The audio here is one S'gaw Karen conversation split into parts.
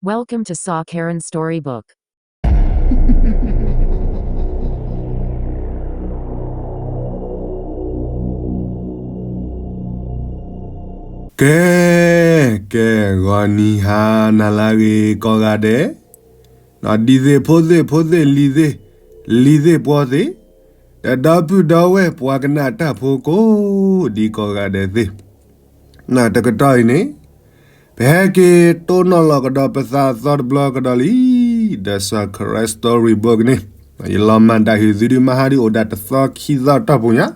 Welcome to Saw Karen Storybook. ကဲ, ကဲ, ဂီၤနံၤဟါနၤလၢအဂ့ၤကိးဂၤဒဲး, ဒ်သ့ၣ်ဖိသ့ၣ်ဖိသ့ၣ်လံၤသ့ၣ်, လံၤသ့ၣ်ပှီၢ်သ့ၣ်, ဒီပုၢ်ဒီဝဲၢ်ပှၤကနၣ်တၢ်ဖိကိးဒံကိးဂၤဒဲးသ့ၣ်, တကတီၢ်အံၤန့ၣ် ပဟဲက့ၤတိၢ်နီၣ်လီၤကဒီးပသးအသီတဘျီကဒီးလံ, ဒီး Saw Karen Storybook န့ၣ်, ယလီၤမၢ်ဒၣ်ဟုၣ်သုဒုးမၤဟါဒုးအိၣ်ဒၣ်တသီခံသီတီၢ်ပူၤညါ,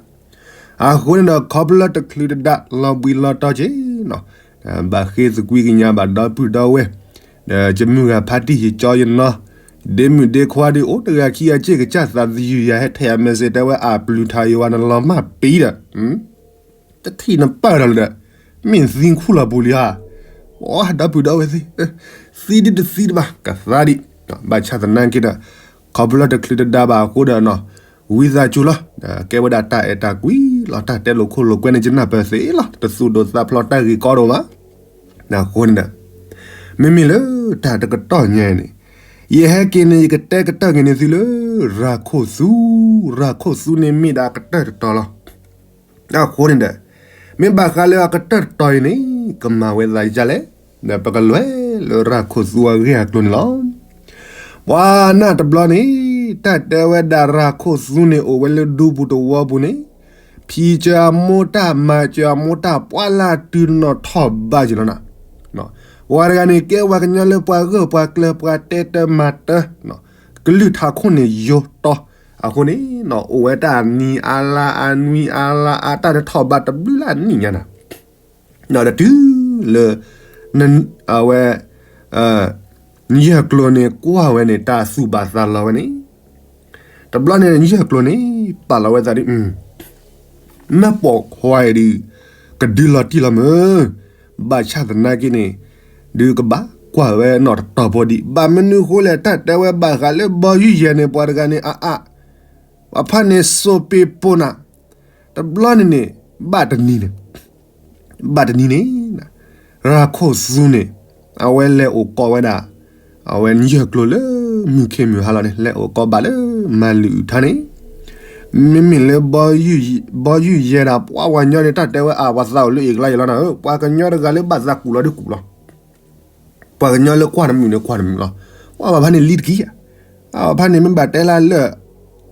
အဃိန့ၣ်ဒီး ခီဖျိလၢတချုးတဒါလီၤဘှံးလီၤတီၤက့ၤနီၤ, ဘၣ်ဃ့သကွံာ်ကညးဘၣ်ဒီပုၢ်ဒီဝဲၢ်, ဒီးယမုၢ်ဂၤဖါတံၢ်ယကၠီယနီၤ, ဒ့မုၣ်ဒ့ခွါဒုးအိၣ်တဂၤခံဂၤစ့ၢ်ကစၢ်သးသယုၢ်ယၤဟဲထဲးအ message တဲဝဲအပျုၤထးယွၤနလီၤမၢ်ပံၤဒီး တထံၣ်နပၢၢ်ဒီးလၢၤဒီး, မ့ၢ်သံခူၣ်လီၤပူၤလံဧါ, ပှၤဒီပုၢ်ဒီဝဲၢ်သ့ၣ်, သံဒုးတသံတဘၣ် ကသါဒံး, ဘၣ်ဆၣ်သနာ်က့ဒီး, ခီဖျိလၢတချုးတဒါဘၣ်အဃိဒီးနီၤ, ဝံသးစူၤလီၤ, ကဲဝဲဒၣ်တၢ်အဲၣ်တၢ်ကွံလီၤ တၢ်တဲလိာ်ခိၣ်လိာ်ကွဲန့ၣ် ယနၢ်ပၢၢ်သ့လီၤ, တသူၣ်ဒိၣ်သးဖျိးတၢ်ဂ့ၢ်ကီဒိၣ်ဘၣ်, အဃိန့ၣ်ဒီး, မ့မ့ၢ်လၢတၢ်တကတီၢ်ညါအံၤန့ၣ်, ယဟဲက့ၤန့ၣ် ယကတဲကတၢၢ်က့ၤန့ၢ်သုလၢ ရၤခိၣ်သူ, ရၤခိၣ်သူန့ၣ်မ့ၢ်ဒၣ်အကတၢၢ်တတီၤလီၤ. အဃိန့ၣ်ဒီး, မ့ၢ်ဘၣ်ဃးလၢအကတၢၢ်တတီၤအံၤန့ၣ် ကမၤဝဲသးဒ်လဲၣ်, ဒီးပကလဲၤလၢရၤခိၣ်သူအဂ့ၢ်အကျိၤန့ၣ်လီၤ. ပှၤနၢ်တဘျီန့ၣ်, တၢ်တဲဝဲဒၣ်ရၤခိၣ်သူန့ၣ် အိၣ်ဝဲလၢဒူပူၤတဝီပူၤန့ၣ်, ဖံးစၢၤအမိၢ်တၢ် မၤစၢၤအမိၢ်တၢ် ပှၤလၢအတုၤနီၣ်ထီၣ်ဘးက့ၤလီၤနၤ ပှၤတဂၤန့ၣ် ကဲပှၤကညီလၢပှၤဂၢၢ်ပှၤကျၢၤ ပှၤတဲတၢ်မၤတၢ်, ကလုၢ်ထးခိၣ်န့ၣ်ယိာ်တီ, အဃိန့ၣ် အိၣ်ဝဲတၢ်နံၤအါလါအါနွံအါလါအါ တၢ်တထီၣ်ဘးတဘျုးလၢအနံၣ်ညါနၤ, ဒီးတုၤလၢ အဝဲ နယဲၢ်ကျိၤန့ၣ် ကွၢ်ဝဲန့ၣ် တၢ်သူၣ်ဘၣ်သးလီၤဝဲန့ၣ်, တဘျီန့ၣ် နယဲၢ်ကျိၤန့ၣ် ပာ်လီၤဝဲသးဒ် မ့ၢ်ပိာ်ခွါအံၤဒုး ကဒုးလီၤတံၢ်လီၤမုၢ်, ဘၣ်ဆၣ်သနာ်က့န့ၣ် ဒုးကဘၣ်ကွၢ်ဝဲနီၣ်တတီၤဖိဒံး, ဘၣ်မနုၤဃိလဲၣ် တၢ်တဲဝဲဘၣ်ဃးလၢဘီယူၢ်ယဲၢ်န့ၣ် ပှၤတဂၤန့ၣ် အါအါ, ပှၤဖးန့ၣ်စိးပ့ၤပိာ်နၤ, တဘျီန့ၣ်န့ၣ် ဘၣ်တနံၤန့ၣ် ဘၣ်တနံၤန့ၣ် ရၤခိၣ်သူန့ၣ် အဝဲလဲၤအိၣ်ကီးဝဲဒၣ် အဝဲနယဲၢ်ကျိၤလၢမုၢ်ခ့မုၢ်ဟါလီၤန့ၣ် လဲၤအိၣ်ကီးဘၣ်လၢမၤလုၢ်အုၣ်ထါန့ၣ်, မ့မ့ၢ်လၢ ဘီယူၢ်ယဲၢ်ဒၣ်ပှၤဝၤညီန့ၣ် တၢ်တဲဝဲအဝဲသးအိၣ်လၢအ့ၣ်ကလါယလီၤနၤဧၢ, ပှၤကညီတဂၤလၢဘၣ်သးကူၣ်လီၤဒုးကူၣ်လီၤ ပှၤကညီလၢကွၢ်တမုာ်န့ၣ်ကွၢ်တမုာ်လီၤ. အဝဲဖဲန့ၣ်လံတကံၢ်ဧါ, အဝဲဖဲန့ၣ်မ့ၢ်ဘၣ်တဲလၢလၢၢ်,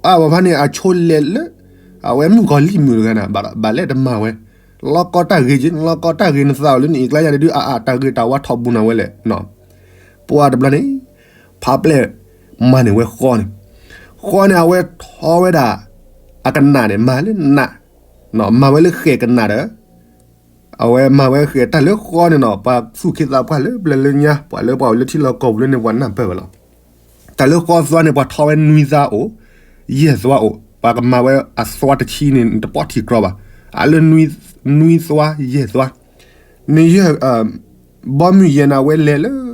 အဝဲဖဲန့ၣ်အဆိလဲၤလၢ အဝဲမုၣ်ကီၤလံၢ်မုၣ်တဂၤန့ၣ် ဘၣ်လဲၤတမၤဝဲ, လီၤကီတၢ်ဂ့ၤက့, လီၤကီတၢ်ဂ့ၤ နသးအိၣ်လၢနအ့ၣ်ကျါယၤတဒုး အအါတၢ်ဂ့ၤတၢ်ဝါထီၣ်ဘူးနၤဝဲလဲၣ်. ပှၤတဘျီန့ၣ် ဖးပျဲၢ်မၤန့ၢ်ဝဲဃီန့ၣ်, ဃီန့ၣ် အဝဲထီဝဲဒၣ် အကနၣ်န့ၣ် မၤလၢနး, မၤဝဲလၢဃဲၣ်ကနၣ်ဒီး အဝဲမၤဝဲဃဲၣ်တၢ်လၢဃီန့ၣ်နီၤ, ပှၤသူၣ်က့သးပှၢ်လၢပျၢၤလၢညါ ပှၤလၢပှၤအိၣ်လၢထံလီၢ်ကီၢ်ပူၤလၢန့ၣ် ပှၤနၢ်ပၢၢ်ဝဲလီၤ. တၢ်လၢဃီသွါန့ၣ် ပှၤထီဝဲနွံသွါအိၣ်, ယဲၢ်သွါအိၣ်, ပှၤကမၤဝဲအသွါတဆံန့ၣ် နတပီထံၣ်ကြီဘၣ်, အလၢ နွံသွါယဲၢ်သွါ, နယဲၢ် ဘီမုၢ်ယဲၢ်န့ၣ် အဝဲလဲၤလၢ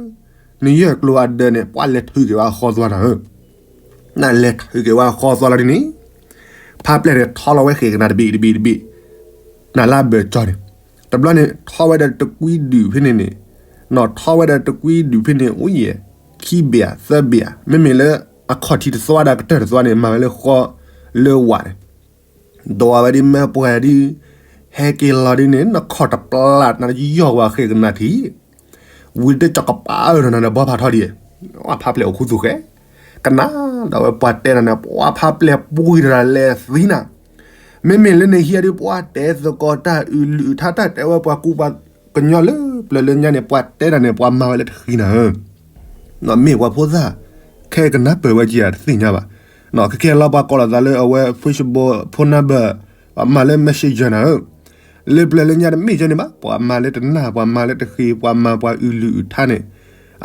နယဲၢ်ကျိၤအဒၢးန့ၣ် ပှၤလဲၤထုးက့ၤဝဲဃီသွါနၤဧၢ, နလဲၤထုးက့ၤဝဲဃီသွါလီၤဒ်န့ၣ်, ဖးပျဲၢ်န့ၣ် ထီလီၤဝဲဃဲၣ်ကနၣ်တဘ့ၣ်တဘ့ၣ်တဘ့ၣ်, နလၢဘၢၣ်ကၠီန့ၣ်, တဘျီန့ၣ် ထီဝဲဒီးတကွံဒုၣ်ဖဲန့ၣ်န့ၣ်, နီၣ်ထီဝဲဒီးတကွံဒုၣ်ဖဲန့ၣ် အိၣ်ယဲၢ် ခံဘ့ၣ်ဧါ သၢဘ့ၣ်ဧါ, မ့မ့ၢ်လၢ အခီၣ်ထံးတသွါဒီးကတၢၢ်တသွါန့ၣ် မၤဝဲလၢဃီလၢဝးန့ၣ် ဒွးဝဲဒ်မ့ၢ်ပှၤဒ် ဟဲက့ၤလီၤဒ်န့ၣ် နခီၣ်တပျၢ် နယီၢ်ဝဲဃဲၣ်ကနၣ်ထံး, ဝံၤတကၠီကပၤအၢၣ်နၤနဘီဖးထီဒ်, ဖးပျဲၢ်အိၣ်ခူသူၣ်ဃဲ, ကနၣ်ဒီးဝဲပှၤတဲနၤန့ၣ် ပှၤဖးပျဲၢ်ပှံၤတၢ်လဲၤသံနၤ, မ့မ့ၢ်လၢနဟံးဒ်ပှၤတဲသကိးတၢ်အုးလုၢ်အုးထါတၢ်တဲဝဲပှၤကူပှၤကညီလၢပျၢၤလၢညါန့ၣ် ပှၤတဲနၤန့ၣ် ပှၤမၤဝဲလၢတဃံနၤဧၢ မ့ၢ်ပှၤဖိသၣ်, ခဲကနၢ်ပၢၢ်ဝဲက့ၤဧါတသ့ၣ်ညါဘၣ်, ခဲကဲလီၤပှၤကိးလိာ်သးလၢအဝဲ Facebook phone number, ပှၤမၤလၢ messenger နၤဧၢ, လၢပျၢၤလၢညါတမ့ၢ်ကဲန့ၣ်ဘၣ်, ပှၤမၤလၢတနၢ် ပှၤမၤလၢတဃံ ပှၤမၤပှၤအုးလုၢ်အုးထါန့ၣ်,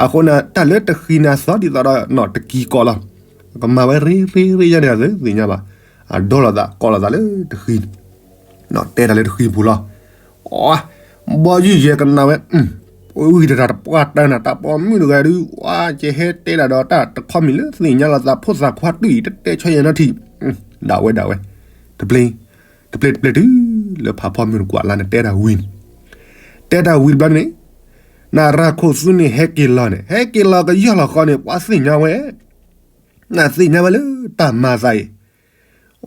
အဃိန့ၣ် တၢ်လၢတဃံန့ၣ်အသီဒ်သိးဒီးနီၣ်တကံၤကိးလီၤ, ကမၤဝဲရ့ရ့ရ့ညါန့ၣ်အသ့ၣ်ညါဘၣ်, အဒိလိာ်သးကိးလိာ်သးလၢတဃံ တဲတၢ်လၢတဃံပူၤလီၤ, ဘီယုၢ်ယဲၢ်ကနၣ်ဝဲ, ဝံၤတတၢ်တပှၢ်တၢ်နၤ တၢ်ပိာ်မုၣ်တဂၤဒုး ဝဲကဟဲတဲဒၣ်ဒီးတၢ်တခီမံၤလၢသ့ၣ်ညါလိာ်သးဖိသၣ်ခွါတုၤအံၤ တတဲဆၢယဲၢ်နီတထံၣ်, ဒၣ်ဝဲဒၣ်ဝဲ, တပျ့ၤ, တပျ့ၤတပျ့ၤတုၤလၢဖးဖီမုၢ်တကွၢ်လၢ်န့ၣ် တဲတၢ်ဝံၤန့ၣ်, တဲတၢ်ဝံၤတဘျီန့ၣ် နရၤခိၣ်သူန့ၣ်ဟဲက့ၤလီၤန့ၣ် ဟဲက့ၤလီၤကယီၢ်လီၤဃီန့ၣ် ပှၤသ့ၣ်ညါဝဲ, နသ့ၣ်ညါဝဲလၢတၢ်မၤသးအံၤ,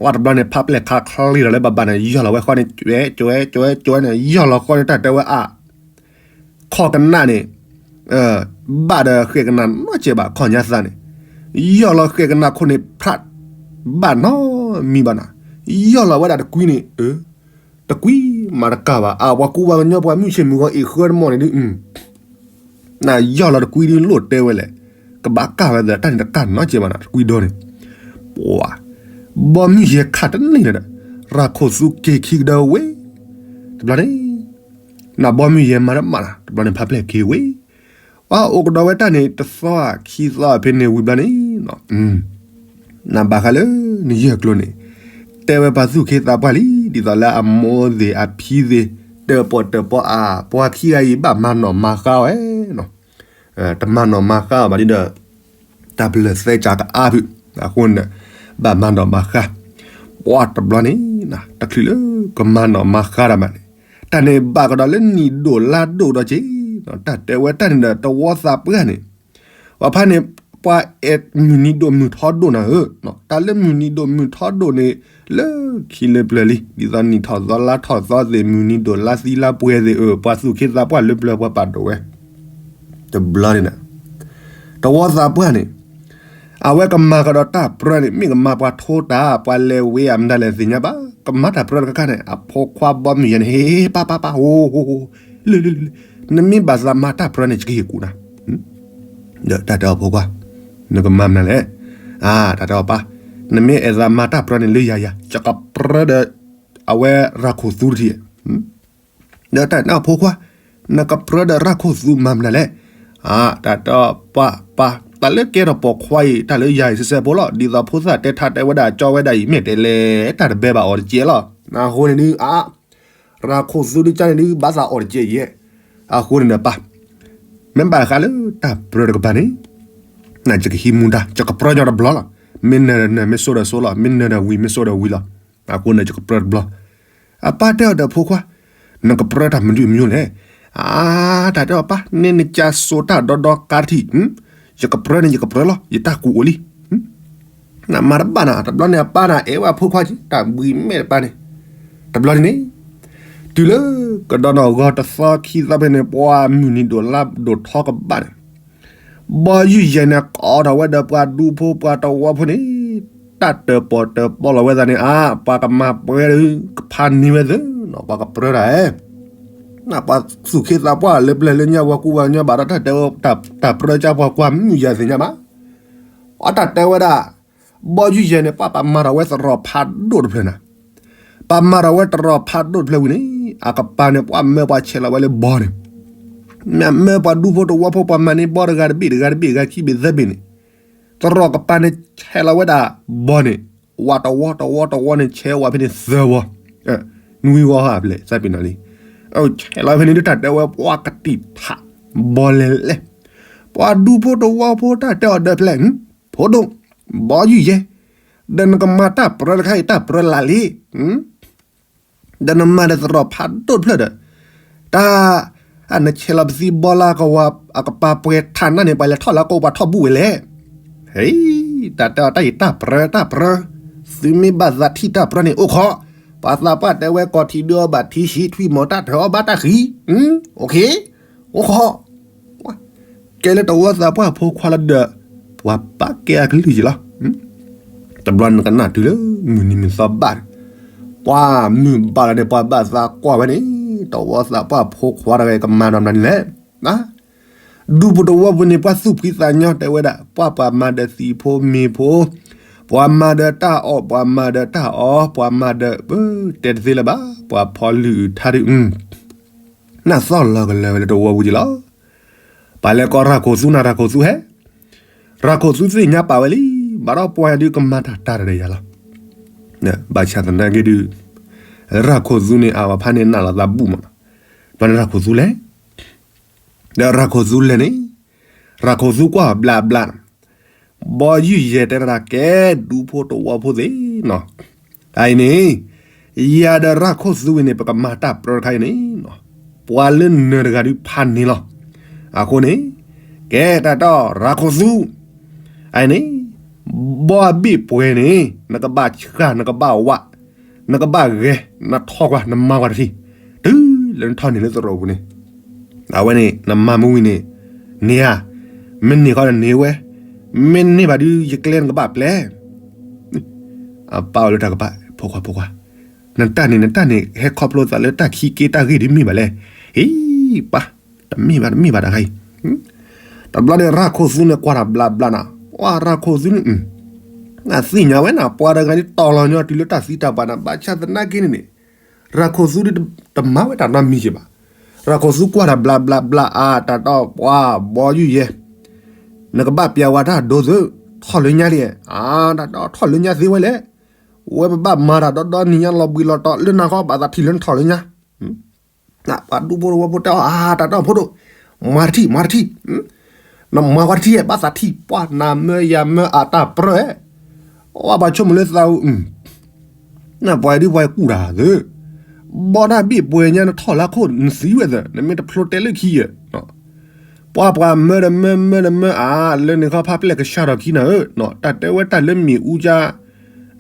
ဝဲတဘျီန့ၣ် ဖးပျဲၢ်ခးချ့လီၤလၢဘၣ်ဘၣ်န့ၣ် ယီၢ်လီၤဝဲဃီန့ၣ် ကွဲးကွဲးကွဲးကွဲးန့ၣ် ယီၢ်လီၤဃီန့ၣ် တၢ်တဲဝဲအါ ခီၣ်ကနၣ်န့ၣ် ဘၣ်ဒီးဃဲၣ်ကနၣ်နီတစဲးဘၣ် ခီၣ်ညါသးန့ၣ်, ယီၢ်လီၤဃဲၣ်ကနၣ်ခိၣ်န့ၣ် ဖြး ဘၣ်နီတမံၤဘၣ်နၤ, ယီၢ်လီၤဝဲဒၣ်တကွံန့ၣ်, တကွံမၤတကၢ်ဘၣ် အါ ပှၤကူပှၤကညီပှၤမုၢ်ဆ့ၣ်မုၢ်ဂီၤအ့ၣ်ဃၢတမီၢ်န့ၣ်ဒုး, နယီၢ်လီၤတကွံဒုးလိၣ်တဲဝဲလဲၣ်, ကဘၣ်ကၢ်ဝဲသ့ၣ်တၢ်န့ၣ်တကၢ်နီတစဲးဘၣ်နၤ တကွံဒီန့ၣ်, ပှၤ ဘီမုၢ်ယဲၤခးတန့ၢ်လၢၤဒီး, ရၤခိၣ်သူက့ၤခံကဒီးဝဲ, တဘျီန့ၣ် နဘီမုၢ်ယဲၤမၤတဘၣ်နၤ တဘျီန့ၣ် ဖးပျဲၢ်က့ၤဝဲ, ပှၤအိၣ်ကဒီးဝဲတၢ်န့ၣ် တသီခံသီဖဲန့ၣ်ဝံၤဘျီန့ၣ် နဘၣ်ဃးလၢနယဲၢ်ကျိၤန့ၣ်, တဲဝဲပှၤသူၣ်က့သးပှၢ်လံ ဒ်သိးလၢအမိၢ်သ့ၣ်အဖံသ့ၣ်, တၢၣ်ပီၣ်တၢၣ်ပီအါ ပှၤခံဂၤအံၤဘၣ်မၤနီၣ်မၤဃါဝဲ, တမၤနီၣ်မၤဃါဘၣ်ဒီး, တၢ်ပလၢၢ်သဲကၢ်ကအါဖုး, အဃိန့ၣ်, ဘၣ်မၤနီၣ်မၤဃါ, ပှၤတဘျီန့ၣ်, တချုးလၢကမၤနီၣ်မၤဃါတၢ်ဘၣ်န့ၣ်, တၢ်န့ၣ်ဘၣ်ကဒီးလၢနံၣ်ဒိၣ်လါဒိၣ်ဒီးက့ၤ, တၢ်တဲဝဲတၢ်န့ၣ်ဒီးတဝီသးပှၢ်န့ၣ် ပှၤဖါန့ၣ်, ပှၤအဲၣ်မုၢ်နံၤဒိၣ်မုၢ်ထီဒိၣ်နၤဧၢ, တၢ်လၢမုၢ်နံၤဒိၣ်မုၢ်ထီဒိၣ်န့ၣ်, လၢခံလၢပျၢၤလံ ဒ်သိးနံၣ်ထီၣ်သီလါထီၣ်သီသ့ၣ် မုၢ်နံၤဒိၣ်လါသံလါပှဲၤသ့ၣ်အၢ ပှၤသူၣ်က့သးပှၢ်လၢပျၢၤပှၤပာ်ဒိၣ်ဝဲ, တဘျီန့ၣ်, တဝီသးပှၢ်န့ၣ်, အဝဲကမၤကဒီးတၢ်ပြၢန့ၣ် မ့ၢ်ကမၤပှၤထိတၢ် ပှၤလဲၤဝ့အမတၤလဲၣ်သ့ၣ်ညါဘၣ် ကမၤတၢ်ပြၢတခါခါန့ၣ် အဖိခွါဘီမုၢ်ယဲန့ၣ် ဟ့ၣ် ပၢ်ပၢ်ပၢ် ဟိ ဟိ ဟိ လၢ လၢ လၢ နမ့ၢ်ဘၣ်သးမၤတၢ်ပြၢန့ၣ် ယကဟ့ၣ်ကူၣ်နၤ, ဒီးတၢ်တဲအီၤဖိခွါ, နကမၤမနုၤလဲၣ်, အါ တၢ်တဲအီၤပၢ်, နမ့ၢ်အဲၣ်သးမၤတၢ်ပြၢန့ၣ်လၢယၤယၤ ယကပြၢဒီး, အဝဲရၤခိၣ်သူတထံၣ် ဒီးတၢ်တဲအီၤဖိခွါ, နကပြၢဒီးရၤခိၣ်သူမၤမနုၤလဲၣ်, အါ တၢ်တဲအီၤပၢ်ပၢ် တၢ်လၢကဲထီၣ်ပိာ်ခွါအံၤ တၢ်လၢယၤအံၤစဲးစဲးဖိလီၤ ဒ်သိးဖိသၣ်တဲထါတဲဝဲဒၣ်ကၠီဝဲဒၣ်အံၤ မ့ၢ်တဲလဲၣ် တၢ်တဘဲဘၣ်အီၤတကဲလီၤ, အဃိန့ၣ်ဒုး အါ ရၤခိၣ်သူဒုးကၢ်န့ၣ်ဒုး ဘၣ်သးအီၤတကဲယဲၢ်, အဃိန့ၣ်ဒီးပၢ်, မ့ၢ်ဘၣ်ဃးလၢတၢ်ပြၢတကပၤန့ၣ်, နယကဟံးမူဒါ ယကပြၢညီတဘျီလီၤ, မ့ၢ်နၢၤဒီးနၢၤ မ့ၢ်စိဒီးစိလီၤ မ့ၢ်နၢၤဒီးဝံၤ မ့ၢ်စိဒီးဝံၤလီၤ, အဃိန့ၣ်ယကပြၢတဘျီ အပၢ်တဲအီၤဒီးဖိခွါ, နကပြၢတၢ်မနုၤမနုၤလဲၣ်, အါ တၢ်တဲအီၤပၢ် န့ၣ်နက�းစိာ်တၢ်ဒီဒီကါတထံၣ်, ယကပြၢန့ၣ်ယကပြၢလီၤ ယတၢ်ကူၣ်အိၣ်လံ, နမၤတဘၣ်နၤ တဘျီန့ၣ်အပၢ်နၤအဲၣ်ဝဲအဖိခွါက့ တၢ်ဘှံးမဲာ်တပၢ်န့ၣ်, တဘျီန့ၣ်န့ၣ်, တုၤလၢကဒီးနီၢ်ဂီၤတသီခံသီဖဲန့ၣ် ပှၤမုၢ်နံၤဒိၣ်လါဒိၣ်ထီကဘၣ်န့ၣ် ဘီယုၢ်ယဲၢ်န့ၣ် ကိးထီၣ်ဝဲဒီးပှၤဒူဖိပှၤတဝီဖိန့ၣ်, တၢ်တၢၣ်ပီၣ်တၢၣ်ပီလီၤဝဲသးန့ၣ် အါ ပှၤကမၤပှဲၤဒီး ကဖးန့ၢ်ဝဲသ့ၣ်နီၤ ပှၤကပြၢတၢ်, ပှၤသူၣ်က့သးပှၢ်လၢပျၢၤလၢညါပှၤကူပှၤကညီဘၣ်ဒီးတၢ်တဲဝဲ တၢ်ပြၢကၢ်ပှၤကွၢ်မုၢ်ယဲၢ်သ့ၣ်ညါဘၣ်, အတၢ်တဲဝဲဒၣ် ဘီယုၢ်ယဲၢ်န့ၣ် ပှၤပာ်မၤထီၣ်ဝဲသရိာ်ဖးဒိၣ်တဖျၢၣ်နၤ, ပာ်မၤထီၣ်ဝဲသရိာ်ဖးဒိၣ်တဖျၢၣ်ဝံၤန့ၣ် အကပၤန့ၣ် ပှၤမၢပှၤဆဲးလီၤဝဲလၢဘီန့ၣ်, မ့ၢ်မၢပှၤဒူဖိတဝီဖိ ပှၤမၤန့ၢ်ဘီတဂၤတဘ့ၣ်တဂၤတဘ့ၣ်ဂၤခံဘ့ၣ်သၢဘ့ၣ်န့ၣ်, သရိာ်ကပၤန့ၣ် ဆဲးလီၤဝဲဒၣ်ဘီန့ၣ်, ဝးတဝီတဝီတဝီန့ၣ် ဆဲးဝဲဖဲန့ၣ်သၢဝီ, နွံဝီဟါဖျဲၣ် သးပ့ၤနီၣ်လံ, ဆဲးလီၤဖဲန့ၣ်ဒုး တၢ်တဲဝဲ ပှၤကတံာ်ထးဘီလဲၤလဲၣ်, ပှၤဒူဖိတဝီဖိတၢ်တဲအီၤဒီးဖျဲၣ် ဖိဒိၣ်, ဘီယုၢ်ယဲၢ်, ဒီးနကမၤတၢ်ပြၢတခါအံၤ တၢ်ပြၢလၢ်လံ, ဒီးနမၤဒီးသရိာ်ဖးဒိၣ်တဖျၢၣ်ဒီး, တၢ်, အနဆဲးလီၤပသံဘီလၢကဝၤ အကပၤပှဲၤထးနၢ်န့ၣ် ပှၤလဲၤထီၣ်လၢကအိၣ်ပှၤထီၣ်ဘူၣ်ဝဲလဲၣ်, ဟဲ, တၢ်တဲအီၤတၢ်အံၤတၢ်ပြၢတၢ်ပြၢ, သုမ့ၢ်ဘၣ်သးထံၣ်တၢ်ပြၢန့ၣ်အိၣ်ခိး, ပှၤသးပှၢ်တဲဝဲကီၢ်ထံးဒုးအီၣ်ဘၣ်ထံဆံး ထွံၣ်မီၤတၢ်ထၢအီၣ်ဘၣ်တၢ်ဃံ, အိၣ်ခိး, အိၣ်ခိး ကဲလၢတဝီသးပှၢ်ဖိခွါလၢဒီး, ပှၤပာ်ကဲအကလုၢ်ယံၤလီၤ, တဘျီနကနၣ်တုၤလၢမုၢ်နံၤမုၢ်သီဘၣ်န့ၣ်, ပှၤမုၢ်ဘၣ်လီၤန့ၣ် ပှၤဘၣ်သးကွၢ်ဝဲန့ၣ်, တဝီသးပှၢ်ဖိခွါတဂၤအံၤကမၤနီၢ်မနုၤလဲၣ်, ဒူဖိတဝီဖိန့ၣ် ပှၤသူၣ်ဖှံသးညီတဲဝဲဒၣ် ပှၤပှၤမၤဒီးသံးဖိမ့ၤဖိ, ပှၤမၤဒီးတၢ်အီၣ် ပှၤမၤဒီးတၢ်အီ ပှၤမၤဒီး, တဲတသ့လၢၤဘၣ် ပှၤဖီလုၢ်ထါဒုး နၢ်သီၣ်လီၤကလၢာ်ဝဲလၢတဝီပူၤက့ၤလီၤ, ပှၤလဲၤကိးရၤခိၣ်သူနၤ ရၤခိၣ်သူဟဲ, ရၤခိၣ်သူသ့ၣ်ညါပာ်ဝဲလံ, ဘၣ်ဒီးပှၤယၤဒုးကမၤတၢ်တၢ်တရံးယၤလီၤ, ဘၣ်ဆၣ်သနာ်က့ဒုး, ရၤခိၣ်သူန့ၣ် အဝဲဖးန့ၣ်နးလီၤသးဘူၣ်မး, ဘၣ်န့ၣ်ရၤခိၣ်သူလဲၤ ဒီးရၤခိၣ်သူလဲၤန့ၣ်, ရၤခိၣ်သူကွၢ်ဘျးဘျး, ဘီယုၢ်ယဲၢ်တဲဒၣ်ကဲဒူဖိတဝီဖိသ့ၣ်နီၤ, အအံၤန့ၣ်, ယၤဒီးရၤခိၣ်သူဝံၤန့ၣ် ပကမၤတၢ်ပြၢတခါအံၤန့ၣ်, ပှၤလၢနၢၤတဂၤဒုးဖးန့ၢ်လီၤ, အဃိန့ၣ် ကဲတၢ်တီၢ်ရၤခိၣ်သူ အန့ၣ် ဘီအဘ့ၣ်ပှဲၤန့ၣ် နကဘၣ်ဆှၣ် နကဘၣ်ဝး နကဘၣ်ဂဲၤ နထီၣ်ကွၢ် နမၤကွၢ်တထံၣ် တုၤလၢနထီၣ်န့ၢ်လၢသရိာ်ပူၤန့ၣ် အဝဲန့ၣ် နမၤမုာ်ဝံၤန့ၣ် န့ၢ်ဧါ, မ့ၢ်န့ၢ်ဃီဒီးန့ၢ်ဝဲ, မ့ၢ်န့ၢ်ဘၣ်ဒုး ယကျဲနကဘၣ်ပျဲ အပၢ်အိၣ်လၢတၢ်ကပၤ ဖိခွါ ဖိခွါ, နတၢ်န့ၣ် နတၢ်န့ၣ် ဟဲခီဖျိသးလၢတၢ်ခံက့တၢ်ဂ့ၢ်ဒ်မ့ၢ်ဘၣ်လဲၣ်. ဟ့ၣ်ပၢ်, တမ့ၢ်ဘၣ် တမ့ၢ်ဘၣ်တခါအံၤ. တဘျီန့ၣ် ရၤခိၣ်သူန့ၣ် ကွၢ်တၢ်ဘျါဘျါနၤ, ပှၤရၤခိၣ်သူန့ၣ် နသ့ၣ်ညါဝဲနၤ ပှၤတဂၤန့ၣ် တီၤလီၤညီတုၤလၢတၢ်သံတၢ်ပှၢ်နၤ ဘၣ်ဆၣ်သနာ်က့န့ၣ်န့ၣ် ရၤခိၣ်သူဒ်တမၤဝဲတၢ်နီတမံၤက့ၤဘၣ်. ရၤခိၣ်သူကွၢ်တၢ်ဘျါဘျါဘျါအါ တၢ်တီၢ်ပှၤဘီယူၢ်ယဲ နကဘၣ်ပျဲဝဲတၢ်ဒိသၢ ထီၣ်လၢညါလံ, အါ တၢ်တီၢ်ထီၣ်လၢညါသ့ဝဲလဲၣ်, ဝဲပဘၣ်မၤတၢ်ဒီဒီနံၤညါလီၤဘှံးလီၤတီၤလၢနၤဃီ ဘၣ်သးထံၣ်လၢနထီၣ်လၢညါ. ပှၤဒူဖိတဝီဖိတဲအီၤ အါ တၢ်တီၢ်ဖိဒိၣ်, မၤတထံၣ် မၤတထံၣ်, နမၤဝဲတထံၣ် ဘၣ်သးထံၣ် ပှၤနၤမၢယၤမၢအတၢ်ပြၢ အဝဲပှၤဆိကမိၣ်လၢသးအူ နပှၤဒ်ပှၤကူၣ်တၢ်သၢ, ဘီတၢ်ဘ့ၣ်ပှဲၤညါနထီၣ်လၢခိၣ်နသံဝဲသၢ နမ့ၢ်တဖျိတဲလၢခံဧါ. ပှၤပှၤမၢတမၢမၢတမၢအါ လၢန့ၣ်ခီဖးပျဲၢ်ကဆှၢထီၣ်ခံနၤဧၢ, တၢ်တဲဝဲတၢ်လၢမ့ၣ်အူကါ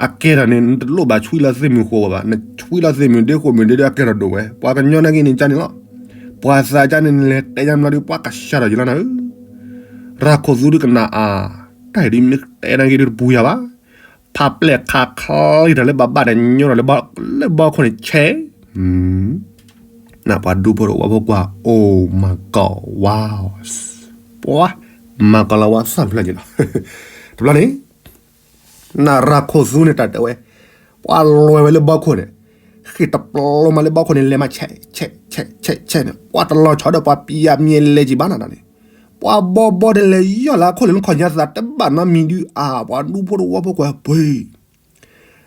အကဲထီၣ်န့ၣ် နတလိၣ်ဘၣ်ဆွံလီၤသ့ၣ်မုၢ်ဃိးဘၣ်, နဆွံလီၤသ့ၣ်မုၢ်ဒ့ဃိးမုၢ်ဒ့ဒီးအကဲထီၣ်ဒိၣ်ဝဲ, ပှၤကညီနာ်က့န့ၣ်ကန့ၣ်လီၤ. ပှၤသးကန့ၣ် နလဲၤတဲညါမျီဒုး ပှၤကဆှၢထီၣ်ယလီၤနၤဧၢ. ရၤခိၣ်သူဒုးကနၣ်အါ, တၢ်အံၤဒုးမ့ၢ်တဲနာ်က့ဒုးတပူၤယၤဘၣ်. ဖးပျဲၢ်ခးချံတၢ်လၢဘၣ်ဘၣ်ဒီးညိထီၣ်လၢဘီ လၢဘီခိၣ်န့ၣ်ဆဲး နပှၤဒူဖိတဝီဖိကွၢ် အိၣ်မၤကီၢ်ဝါ, ပှၤမၤကီၢ်လီၤဝါသၣ်ဖျၢၣ်က့ၤလီၤ. တဘျီန့ၣ် နရၤခိၣ်သူန့ၣ်တၢ်တဲဝဲ, ပှၤလွဲၢ်ဝဲလၢဘီခိၣ်န့ၣ်, ဃ့ၢ်တပျီမးလၢဘီခိၣ်န့ၣ် လဲၤမးဆဲးဆဲးဆဲးဆဲးဆဲးန့ၣ် ပှၤတလီၤဆီဒီးပှၤပံယၤမံၤလဲၤက့ၤဘၣ်နၤန့ၣ်, ပှၤဘီဘီတလဲၤယီၢ်လၢခိၣ်လၢနခီၣ်ညါသးတဘၣ်နီတမံၤဒုး အါ ပှၤဒူဖိတဝီဖိကွၢ်ပှ့ၤ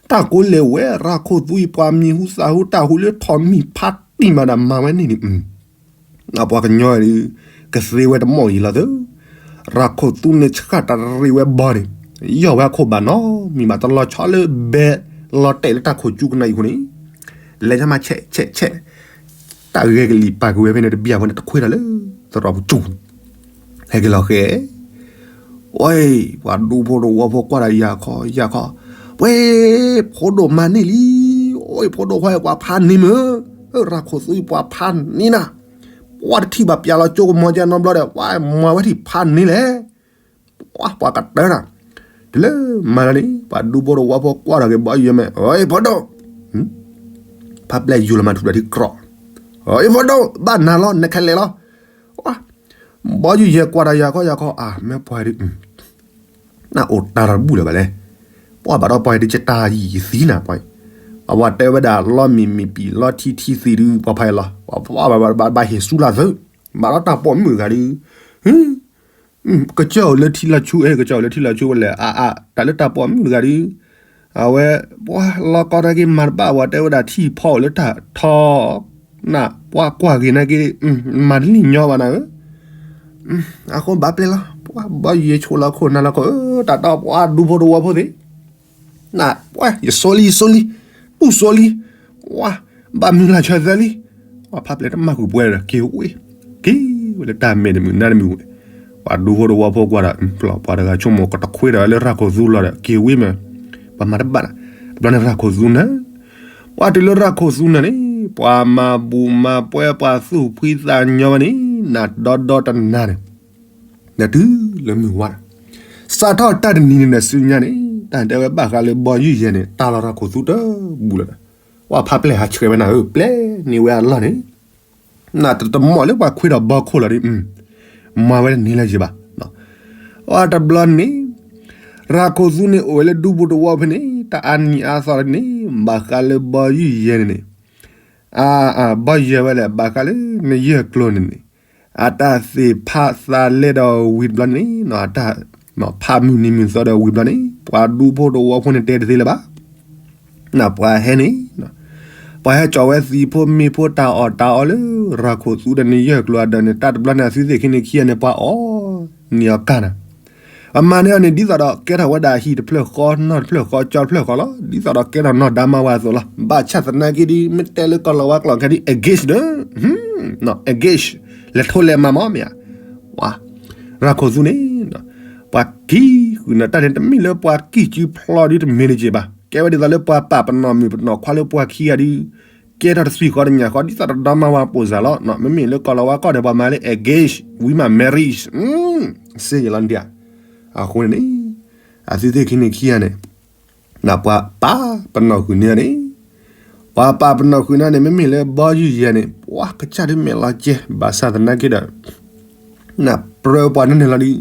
တၢ်ကိးလဲၤဝဲ ရၤခိၣ်သူအံၤ ပှၤမံၤဟူသၣ်ဟူတၢ်ဟူလၢထီၣ်မံၤဖးတံၢ်မးဒီးမၤဝဲန့ၣ်န့ၣ်, ပှၤကညီအံၤဒုး ကသ့ဝဲတမီၢ်အံၤလီၤသၢ. ရၤခိၣ်သူန့ၣ်ဆှၣ်တရံးဝဲဘီန့ၣ်, ယီၢ်ဝဲအခိၣ်ဘၣ်နီတမံၤဘၣ် တလီၤဆီလၢဘဲလီၤတဲာ်လၢတၢ်ခိၣ်ကၠူကနၣ်အံၤအဃိန့ၣ်, လဲၤညါမးဆဲးဆဲးဆဲး တၢ်ဂဲၤကလံၣ်ပာ်ကွံာ်ဝဲဖဲန့ၣ် တဘျီဝဲန့ၣ်တခွ့ထီၣ်လၢသရိာ်ပူၤကၠူ, ဟဲက့ၤလီၤဃဲ, ဝဲ, ပှၤဒူဖိတဝီဖိကွၢ်ဒီးယၤခီ ယၤခီ, ဝဲ, ဖိဒိၣ်မၤန့ၢ်လံ, အိၣ် ဖိဒိၣ်ခွါ ပှၤဖးန့ၢ်မုၢ်, ရၤခိၣ်သူအံၤပှၤဖးန့ၢ်နၤ, ပှၤတထံၣ်ဘၣ်ပျဲလီၤကၠိကမီၤကနီဘျီဒီး ပှၤမၤဝဲထံၣ်ဖးန့ၢ်လဲၣ် ပှၤကတၢၢ်နၤ, တုၤလၢမၤလီၤန့ၣ် ပှၤဒူဖိတဝီဖိကွၢ်ထီၣ်က့ၤဘီယူၢ်ယဲမ့ၢ်, အ့ ဖိဒိၣ်, ဖးပျဲၢ်ယူၢ်လီၤမးထူၣ်ဒီးထံကြီ, အ့ ဖိဒိၣ် ဘၣ်နၤလီၤ နခဲလၢာ်လီၤ, ဘီယူၢ်ယဲကွၢ်ဒီးယၤခီ ယၤခီ အါ မ့ၢ်ပှၤဒုး နအိၣ်တၢ်တဘူၣ်လၢၤဘၣ်လဲၣ်, ပှၤဘၣ်ဒီးပှၤဒုးကတၢၢ်ယံာ်ယံာ်သံနၤပှၤ, အဝဲတဲဝဲဒၣ်လီမ့ၢ်မ့ၢ်ပံၤလီထံထံသံဒုး ပှၤဖးယံာ်လီၤ, ပှၤဘၣ်ဘၣ်ဘၣ်ဟ့ၣ်ဆူလၢ်သု, ဘၣ်ဒီးတၢ်ပိာ်မုၣ်တဂၤဒုး ကစၢၢ်အိၣ်လၢထံလီၤဆူ အဲ ကစၢၢ်အိၣ်လၢထံလီၤဆူဝဲလဲၣ် အါအါ တၢ်လၢတၢ်ပိာ်မုၣ်တဂၤဒုး အဝဲ ပှၤလီၤကီနာ်က့မၤတဘၣ် ပှၤတဲဝဲဒၣ်ထံၣ်ဖီအိၣ်လၢတၢ်ထီ န ပှၤကွၢ်က့ၤနာ်က့ မၤတလံၣ်ညီဘၣ်နၤဧၢ, အဃိဘၣ်ပျဲၢ်လီၤ ပှၤဘီယဲဆိလီၤခိၣ်နၤလီၤခိၣ် တၢ်တီပှၤဒူဖိတဝီဖိသ့ၣ် န ပှၤယစိလံ ယစိလံ တူၢ်စိလံ ဝါ ဘၣ်မုၢ်လၢ်ဆၢသၢလံ ပှၤဖးပျဲၢ်တမၢ်ဃုာ်ပှဲၤဒီး က့ၤဝ့ၢ် က့ၤဝဲလၢတၢ်မဲာ်တမုာ်နါတမုာ်ဝဲ ပှၤဒူဖိတဝီဖိကွၢ်ဒီး ပှၤတဂၤဆိကမိၣ်ကတခွ့ဒီးလၢရၤခိၣ်သူလီၤဒီး က့ၤဝ့ၢ်မး ပှၤမၤတဘၣ်နၤ တဘျီန့ၣ်ရၤခိၣ်သူနၤ ပှၤတုၤလၢရၤခိၣ်သူနၤန့ၣ် ပှၤမၤဘူၣ်မၤပှဲၤ ပှၤသူၣ်ဖှံသးညီဝဲန့ၣ် နဒီဒီတနၤန့ၣ် နတုၤလၢမုၢ်ဝါဒီး စးထီၣ်တၢ်တနံၤန့ၣ်ဒီးဆူညါန့ၣ် တၢ်တဲဝဲဘၣ်ဃးလၢဘီယုၢ်ယဲန့ၣ် တၢ်လီၤရၤခိၣ်သူတဘူၣ်လၢၤဒီး ပှၤဖးပျဲၢ်ဟးဆှဲးဝဲနၤဧၢ ပျဲန့ၢ်ဝဲအလီၢ်န့ၣ် နတတမီၣ်လၢပှၤခွ့ဒီးဘီခိၣ်လီၤဒ် မၤဝဲတန့ၢ်လၢၤယံၤဘၣ် အတဘျီန့ၣ် ရၤခိၣ်သူန့ၣ်အိၣ်ဝဲလၢဒူဖိတဝီဖိန့ၣ် တၢ်အါနံၤအါသီန့ၣ် ဘၣ်ဃးလၢဘီယုၢ်ယဲန့ၣ်န့ၣ် အ ဘီယဲဝဲလဲၣ် ဘၣ်ဃးလၢနယဲၢ်ကျိၤန့ၣ်န့ၣ် အတၢ်သ့ၣ်ဖးသးလဲဒီးဝံၤတဘျီန့ၣ် အတၢ်ဖးမုၢ်နံၤမုၢ်သီဒီးဝံၤတဘျီန့ၣ် ပှၤဒူဖိတဝီဖိန့ၣ်တဲတသ့လၢၤဘၣ် နပှၤဟဲန့ၣ် ပှၤဟဲကၠီဝဲသံဖိမ့ၢ်ဖိတၢ်အီၣ်တၢ်အီလၢ ရၤခိၣ်သူဒီးနယဲၢ်ကျိၤအဒၢးန့ၣ် တၢ်တဘျီန့ၣ်အသုသ့ၣ်ခံန့ၣ်ခံဂၤန့ၣ် ပှၤအီၣ်န့ၢ်အီၤကၢ်နၤ အမၤန့ၢ်အီၤန့ၣ် ဒ်သိးဒီးကဲထီၣ်ဝဲဒၣ်ဟံၣ်တဖျၢၣ်ဃီ နီၢ်တဖျၢၣ်ဃီ ကၠီတဖျၢၣ်ဃီလီၤ. ဒ်သိးဒီးကဲထီၣ်နီၢ်ဒါမါဝၤအသိးလီၤ. ဘၣ်ဆၣ်သနာ်က့ဒ် မ့ၢ်တဲလၢကီၢ်လီၤဝါကျိာ်ခဲဒ် engage ဒီး engage လဲၤထိလဲၤမၤမးမ့ၢ်ဧါ. ပှၤ ရၤခိၣ်သူန့ၣ် ပှၤကံၣ်ဃုာ်န့ၣ် တၢ်န့ၣ်တမ့ၢ်လၢပှၤကံၣ်စုဖျီဒုတမ့ၢ်တက့ၢ်ဘၣ်. ကဲဝဲဒ်သိးလၢပှၤပာ်ပနီၣ်မုၣ်ပနီၣ်ခွါလၢပှၤခံဂၤဒု ကဲထီၣ်တသွံၣ်ဃီတညၣ်ဃီ ဒ်သိးတဒီမါဝၤပိာ်စၢ်လီၤ. မ့မ့ၢ်လၢကီၢ်လီၤဝါကီၢ်ဒီးပှၤမၤလၢ engage ဝံၤမး marriage စ့ယလီၤဒၣ်. အဃိန့ၣ် အသုသ့ၣ်ခံန့ၣ်ခံဂၤန့ၣ် ပှၤပာ်ပနီၣ်ဃုာ်န့ၢ်န့ၣ် ပှၤပာ်ပနီၣ်ဃုာ်န့ၢ်န့ၣ် မ့မ့ၢ်လၢဘီယုၢ်ယဲန့ၣ် ပှၤကစၢ်ဒုမဲာ်လီၤကဲ ဘၣ်ဆၣ်သနာ်က့ဒီး နပြၢပှၤန့ၣ်န့ၣ်လီၤဒု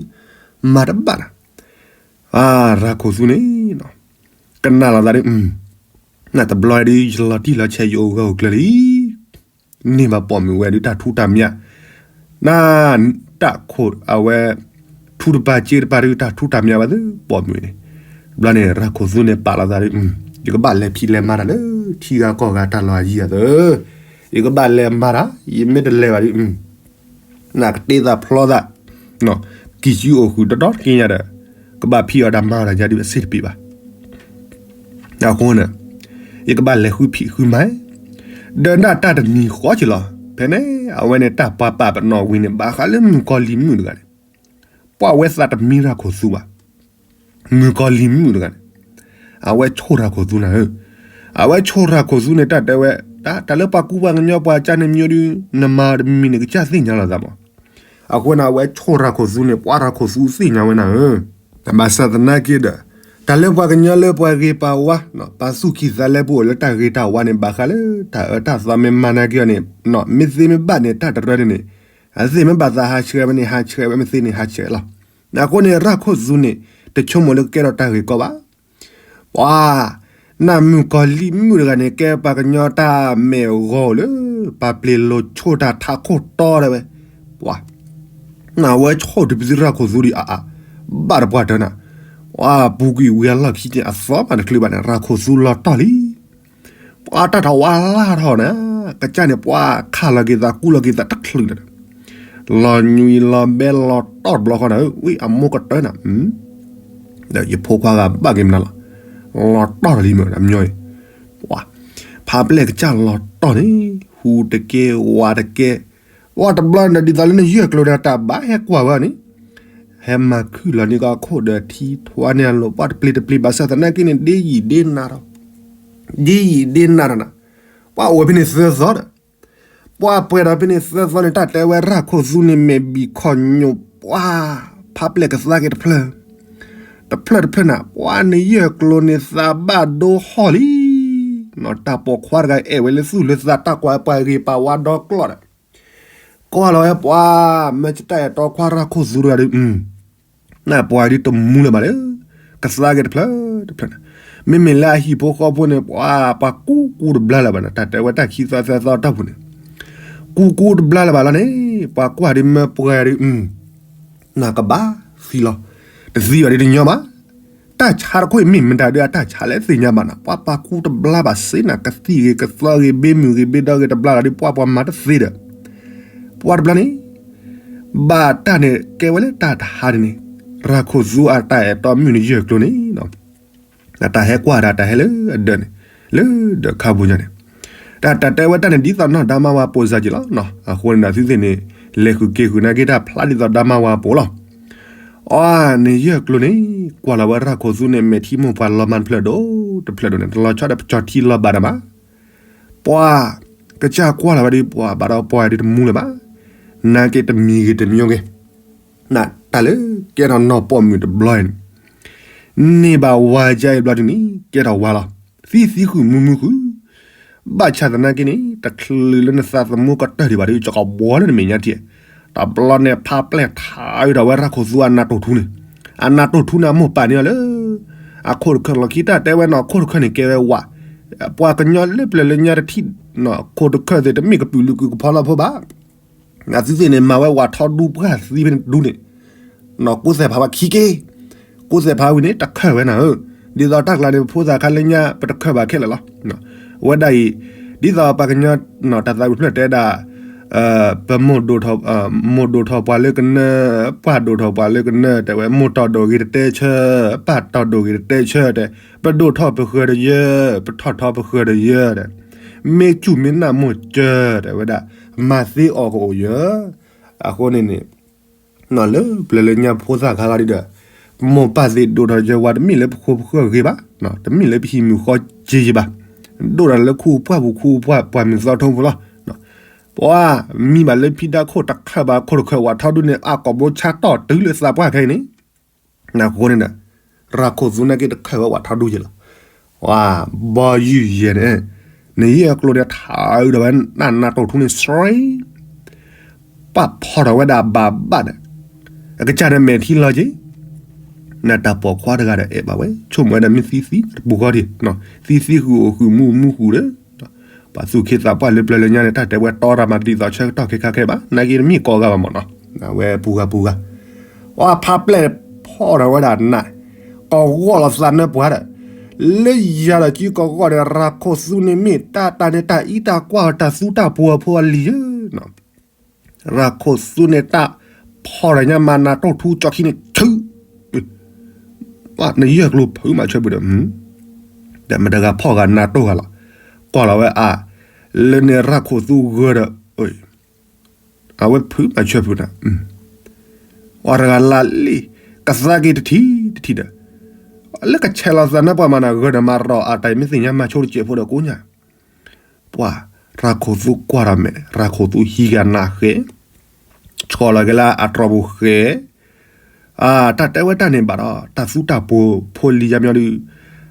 မၤတဘၣ်နၤ. အၢ ရၤခိၣ်သူန့ၣ် ကနၣ်လီၤသးဒု နတဘျီဒု ယလီၤတံၢ်လီၤဆဲးယအိၣ်ဂၢၢ်အိၣ်ကျၢၤလံ န့ၢ်ဘၣ်ပိာ်မုၣ်ဝဲဒုတၢ်ထူတၢ်မၢ်, နတၢ်ခိၣ်အဝဲ ထူတပၤစ့တပၤဒုတၢ်ထူတၢ်မၢ်ဝဲသ့ၣ်ပိာ်မုၣ်န့ၣ်, ဘျီန့ၣ် ရၤခိၣ်သူန့ၣ်ပာ်လီၤသးဒု, ယကဘၣ်လဲၤဖံးလဲၤမၤတၢ်လၢထံဂၤကီၢ်ဂၤတၢ်လီၢ်အယံၤအသိး, ယကဘၣ်လဲၤမၤတၢ်, ယမ့ၢ်တလဲၤဘၣ်ဒု နကတ့သးဖျီသး, ကံၢ်စုအိၣ်ဃုာ်ဒီဒီတက့ၢ်ညါဒီး, ကဘၣ်ဖံးအီၣ်တၢ်မၤအီၣ်တၢ်ယါဒုအဆ့ၣ်တပ့ၤဘၣ်. အဃိန့ၣ် ယကဘၣ်လဲၤဃုဖံးဃုမၤ, ဒီးနတၢ်တနံၤဃီက့ၤလီၤ. ဖဲန့ၣ် အဝဲန့ၣ်တၢ်ပှၤပာ်ပနီၣ်ဝံၤန့ၣ် ဘၣ်ဃးလၢမုၣ်ကီၤလံၤမုၣ်တဂၤန့ၣ်, ပှၤဝဲသးတမံရၤခိၣ်သူဘၣ်. မုၣ်ကီၤလံၤမုၣ်တဂၤန့ၣ် အဝဲဆိၣ်ရၤခိၣ်သူနၤဧၢ, အဝဲဆိၣ်ရၤခိၣ်သူန့ၣ် တၢ်တဲဝဲ, တၢ်လၢပှၤကူပှၤကညီပှၤကၢ်န့ၣ်မံၤဒု, နမၤတမံၤန့ၣ် ကစၢ်သ့ၣ်ညါလီၤသးမး. အဃိန့ၣ် အဝဲဆိၣ်ရၤခိၣ်သူန့ၣ် ပှၤရၤခိၣ်သူသ့ၣ်ညါဝဲနၤဧၢ. ဘၣ်ဆၣ်သနာ်က့ဒီး, တၢ်လၢပှၤကညီလၢပှၤဂ့ၤပှၤဝါ, ပှၤသူၣ်ကံၢ်သးလဲပအိၣ်လၢတၢ်ဂ့ၤတၢ်ဝါန့ၣ် ဘၣ်ဃးလၢတၢ်အၢတၢ်သီမ့ၢ်မၤနၤက့ၤအီၤန့ၣ်, မ့ၢ်သ့မ့ၢ်ဘၣ်န့ၣ် တၢ်တရၢန့ၣ်န့ၣ်, အသ့ၣ်မ့ၢ်ဘၣ်သးဟးဆှဲးဝဲန့ၣ် ဟးဆှဲးဝဲ, မ့ၢ်သ့န့ၣ်ဟးဆှဲးလီၤ. အဃိန့ၣ် ရၤခိၣ်သူန့ၣ် တဆိကမိၣ်လၢကကဲထီၣ်တၢ်ဂ့ၤကီဘၣ်. ပှၤ, နမုၣ်ကီၤလံၤမုၣ်တဂၤန့ၣ် ကဲပှၤကညီတၢ်မဲာ်ဂီၤလၢ ပှၤပျ့ၤလိာ်ဆိတၢ်ထးခိၣ်တီတဲဝဲ, ပှၤ, နဝဲဆိၣ်တပသုရၤခိၣ်သူဒံးအါအါ, ဘၣ်တပှၢ်တၢၢ်နၤ, ပှၤပူၤကွံာ်ဝံၤအလီၢ်ခံန့ၣ် အသီမးတချုးဘၣ်န့ၣ် ရၤခိၣ်သူလီၤတီၢ်လံ. ပှၤတၢ်ထီၣ်ဝါလၢ်ထီၣ်နၤ, ကစၢ်န့ၣ် ပှၤခးလီၤက့ၤသးကူလီၤက့ၤသးတချုးနၤ, လီၤညွံးလီၤဘဲလီၤတီၢ်တဘျီဃီနၤဧၢ, ဝံၢ်အမိၢ်ကတၢၢ်နၤ, ဒီးယဖိခွါဂၤဘၣ်က့ၤမနုၤလီၤ, လီၤတီၢ်လံမး အမညီအံၤ, ပှၤ, ဖးပျဲၢ်ကစၢ်လီၤတီၢ်န့ၣ် ဟူးတကဲဝးတကဲ, ပှၤတဘျီန့ၣ် ဒ်သိးလၢနယဲၢ်ကျိၤဒီးတၢ်ဘၣ်ဟဲကွၢ်ဝဲန့ၣ်, ဟဲမၤခုၣ်လီၤန့ၢ်ကီၢ်ခိၣ်ဒီးထံထွါန့ၢ်အလိၤ ပှၤတပျ့ၤတပျ့ၤ ဘၣ်ဆၣ်သနာ်က့န့ၣ် ဒ်ယံာ်ဒ်နၤထီၣ်, ဒ်ယံာ်ဒ်နၤထီၣ်နၤ, ပှၤအိၣ်ဖဲန့ၣ်သၢသီဒီး, ပှၤပှဲၤဒီးဖဲန့ၣ်သၢသီန့ၣ် တၢ်တဲဝဲရၤခိၣ်သူန့ၣ် မဲာ်ဘံၣ်ခီၣ်ညိၣ် ပှၤ, ဖးပျဲၢ်ကသါက့ၤတဖျၢၣ်, တဖျၢၣ်တဖျၢၣ်နၤ, ပှၤနယဲၢ်ကျိၤန့ၣ်သးဘၣ်ဒိဟီၣ်လံ, တၢ်ပိာ်ခွါတဂၤအဲၣ်ဝဲလၢသူၣ်လၢသး တၢ်ကွၢ်ပှၤဂ့ၤပှၤဝါဒီကျီၢ်ဒီး ကွၢ်လီၤဝဲပှၤ, မ့ၢ်တၢ်အဲၣ်တီခွါရၤခိၣ်သူတဂၤဒီး, နပှၤဒ်တမူလၢၤဘၣ်လၢ ကသါက့ၤတဖျၢၣ်တဖျၢၣ်နၤ, မ့မ့ၢ်လၢအဟံၣ်ဖိဃီဖိန့ၣ် ပှၤ, ပှၤကူကူတဘျါလၢၤဘၣ်နၤ, တၢ်တဲဝဲတၢ်ခံသီသၢသီတၢ်ပူၤန့ၣ်, ကူကူတဘျါလၢၤဘၣ်လီၤန့ၣ် ပှၤကွၢ်ဒ်မၢပှၤဒ် နကဘၣ်သံလီၤ, တသံဘၣ်ဒ်တညီဘၣ်, တၢ်ဆါတခိၣ်အံၤမ့ၢ်မတၤဒုးအတၢ်ဆါလဲၣ်သ့ၣ်ညါဘၣ်နၤ, ပှၤပာ်ကူတဘျါဘၣ်စ့နၤ, ကသံၣ်ဂ့ၤကသီဂ့ၤ ဘ့မုၢ်ဂ့ၤဘ့ဒီဂ့ၤတဘျါလီၤဒ် ပှၤပှၤမၤတသ့ဒီး, ပှၤတဘျီန့ၣ် ဘၣ်တၢ်န့ၣ် ကဲဝဲလၢတၢ်တဟါန့ၣ်န့ၣ်, ရၤခိၣ်သူအတၢ်အဲၣ်တီမုၣ်န့ၣ်ယဲၢ်ကျိၤန့ၣ် အတၢ်ဟဲကွၢ်တၢ် တၢ်ဟဲလၢအဒၢးန့ၣ်, လၢဒၢးခါပူၤညါန့ၣ်, တၢ်တၢ်တဲဝဲတၢ်န့ၣ် ဒ်သိးနီၢ်ဒါမါဝၤပိာ်စၢ်က့ၤလီၤ, အဃိန့ၣ်ဒီးသုသ့ၣ်န့ၣ် လဲၤဃုာ်က့ၤဃုာ်နာ်က့ၤတၢ်ဖျါဒ်သိးဒါမါဝၤပိာ်လီၤ. အီၤန့ၣ်ယဲၢ်ကျိၤန့ၣ် ကွၢ်လီၤဝဲရၤခိၣ်သူန့ၣ် မဲာ်ထံမိၢ်ပှၢ်လီၤမၢ်တဖျၢၣ်ဒိၣ်တဖျၢၣ်ဒိၣ်န့ၣ် တလီၤဆီဒီးပကၠီၤထံလီၤဘၣ်ဒီးမး ပှၤ, ကစၢ်ကွၢ်လီၤဝဲဒ်ပှၤဘၣ်ဒီးပှၤဒ်တမူလၢၤဘၣ်, နာ်က့ၤတမံၤဂ့ၤတမံၤဂ့ၤ, နတၢ်လၢကဲထီၣ်နီၢ်ပိာ်မုၣ်တဘျီအံၤန့ၣ်, န့ၢ်ဘၣ်ဝၤကါအံၤဘျီဒ်န့ၣ် ကဲထီၣ်ဝၤလီၤ, သံသံဃုာ်မူမူဃုာ်, ဘၣ်ဆၣ်သနာ်က့န့ၣ် တချုးလၢနသးသမူကတၢၢ်ဒံးဘၣ်ဒီး ကကဘှီလၢနမဲာ်ညါထံၣ်, တဘျီန့ၣ်ဖးပျဲၢ်ထးအုးထီၣ်ဝဲရၤခိၣ်သူအနးတိၢ်ထူန့ၣ်, အနးတိၢ်ထူန့ၣ် အမိၢ်ပာ်န့ၢ်အီၤလၢ အခိၣ်တခၢၣ်လီၢ်ခံ တၢ်တဲဝဲနီၢ်ခိၣ်တခၢၣ်န့ၣ် ကဲဝဲဝၤ, ပှၤကညီလၢပျၢၤလၢညါတထံၣ်, ခိၣ်တခၢၣ်သ့ၣ်တမ့ၢ်ကပုာ်လုးကုာ်ကဖီလီဖိဘၣ် အသုသ့ၣ်န့ၣ် မၤဝဲဝၤထီဒူပှၢ်သံဖဲန့ၣ်တဒူန့ၣ်, နီၢ်ကိးသဲၣ်ဖးဝဲခံက့ၢ်, ကိးသဲၣ်ဖးဝံၤန့ၣ် တခၢၣ်ဝဲနၤဧၢ, ဒ်သိးတၢ်ကျါန့ၣ် ပဖိသၣ်ခါလၢညါ ပတခၢၣ်ဘၣ်ခဲလၢာ်လီၤ. အဝဲဒၣ်အံၤ, ဒ်သိးပှၤကညီ တၢ်သးဝံၣ်ဖျၢၣ်တဲဒၣ် ပမိၢ်ဒိၣ်ထီၣ်, မိၢ်ဒိၣ်ထီၣ်ပှၤလၢကနၢ, ပၢ်ဒိၣ်ထီၣ်ပှၤလၢကနၢ တဲဝဲ မိၢ်တီၢ်ဒိၣ်ဂ့ၤတတဲဆၢ, ပၢ်တီၢ်ဒိၣ်ဂ့ၤတတဲဆၢတဲ, ပဒိၣ်ထီၣ်ပဃၢၤတယၢ, ပထီၣ်ထီပဃၢၤတယၢတဲ, မ့ၢ်စူၢ်မ့ၢ်နာ်မိၢ်စၢတဲဝဲဒၣ်, မၤသ့အီၣ်ကအိၣ်ယၢ, အဃိန့ၣ်န့ၣ် လၢပျၢၤလၢညါဖိသၣ်ခါဂၤဒုဒီး မိၢ်ပၢ်သ့ၣ်ဒိၣ်ထီၣ်ယဝဲတမ့ၢ်လၢပဃိပဃၢၤဂ့ၤဘၣ်, တမ့ၢ်လၢပဟံးမုၢ်ဃီက့ၤယဘၣ်, ဒိၣ်ထီၣ်လၢခူပှၢ်ပူၤခူပှၢ်ပှၢ်မုၢ်သီထိပူၤလီၤ. ပှၤမံဘၣ်လၢဖံဒါခိၣ်တခၢၣ်ဘၣ်ခိၣ်တခၢၣ်ဝးထီဒုန့ၣ် အကိာ်ဘိဆါတီၢ်တုၤလၢသးပှၢ်ခဲအံၤန့ၣ် အဃိန့ၣ်ဒီး ရၤခိၣ်သူန့ၣ်က့ၤတခၢၣ်ဝဲဝးထီဒူယဲလီၤ. ဝါ ဘီယုၢ်ယဲန့ၣ် နယဲၢ်ကျိၤန့ၣ်ထးအုးဒီးဝဲနးနးတိၢ်ထူန့ၣ်စရံ ပာ်ဖီၣ်ထီၣ်ဝဲဒၣ်ဘၣ်ဘၣ်ဒီး အကစၢ်န့ၣ်မဲာ်ထံလီၤက့ၤ နတၢ်ပိာ်ခွါတဂၤဒီးအဲၣ်ဘၣ်ဝဲ ဆိကမိၣ်ဝဲဒၣ်မ့ၢ်သံသံတပူၤဃီဒံး, သံသံဃုာ်အိၣ်ဃုာ်မူမူဃုာ်ဒီး ပှၤသူၣ်က့သးပှၢ်လၢပျၢၤလၢညါန့ၣ် တၢ်တဲဝဲတီရၤမၤဒ်သိးဆၢကတီၢ်ခဲခါခဲဘၣ် နာ်က့တမ့ၢ်ကိးဂၤဘၣ်မ့ၢ်နီၤ, အဝဲပူၤဂၤပူၤဂၤ, အဖါပျဲၢ်ဖီၣ်ထီၣ်ဝဲဒၣ်နး ကဂီၢ်လီၤသးနၢပှၤဒီး လၢယၤဒီးကံကဂီၢ်ဒီး ရၤခိၣ်သူန့ၣ်မ့ၢ်တၢ်တၢ်န့ၣ်တၢ်အံးတၢ်ကွၢ်တၢ်သူတၢ်ပှီၤဖိအလံၤဧၢ ရၤခိၣ်သူန့ၣ်တၢ်ဖီၣ်ဒီးညါမၤနးတိၢ်ထူကၠီခံန့ၣ်ဆူ နယဲၢ်ကျိၤဖုးမးဆၢပူၤဒီး ဒီးမတၤဂၤဖီၣ်ဂၤနးတိၢ်ဂၤလီၤ, ကွၢ်လီၤဝဲအါ, လၢန့ၣ်ရၤခိၣ်သူဂၢၤဒီး အဝဲဖုးမးဆၢပူၤဒီး အီၤတဂၤလၢလံ ကသါက့ၤတထံၣ်တထံၣ်ဒီး လၢကဆဲးလီၤသးနၢပှၤမၤနၤဂၢၤဒီးမၤရီၤအတၢ်မ့ၢ်သ့ၣ်ညါမၤဆိတစဲးဖိဒီးကိးညါ ပှၤ ရၤခိၣ်သူကွၢ်ဒီးမဲာ် ရၤခိၣ်သူဟံးက့ၤနးဃဲ ဆီၣ်လီၤက့ၤလၢအတြီၤပူၤဃဲ တၢ်တဲဝဲတၢ်န့ၣ်ဘၣ်ဒီး တၢ်သူတၢ်ပှီၤဖိလံၤယါမညီဒုး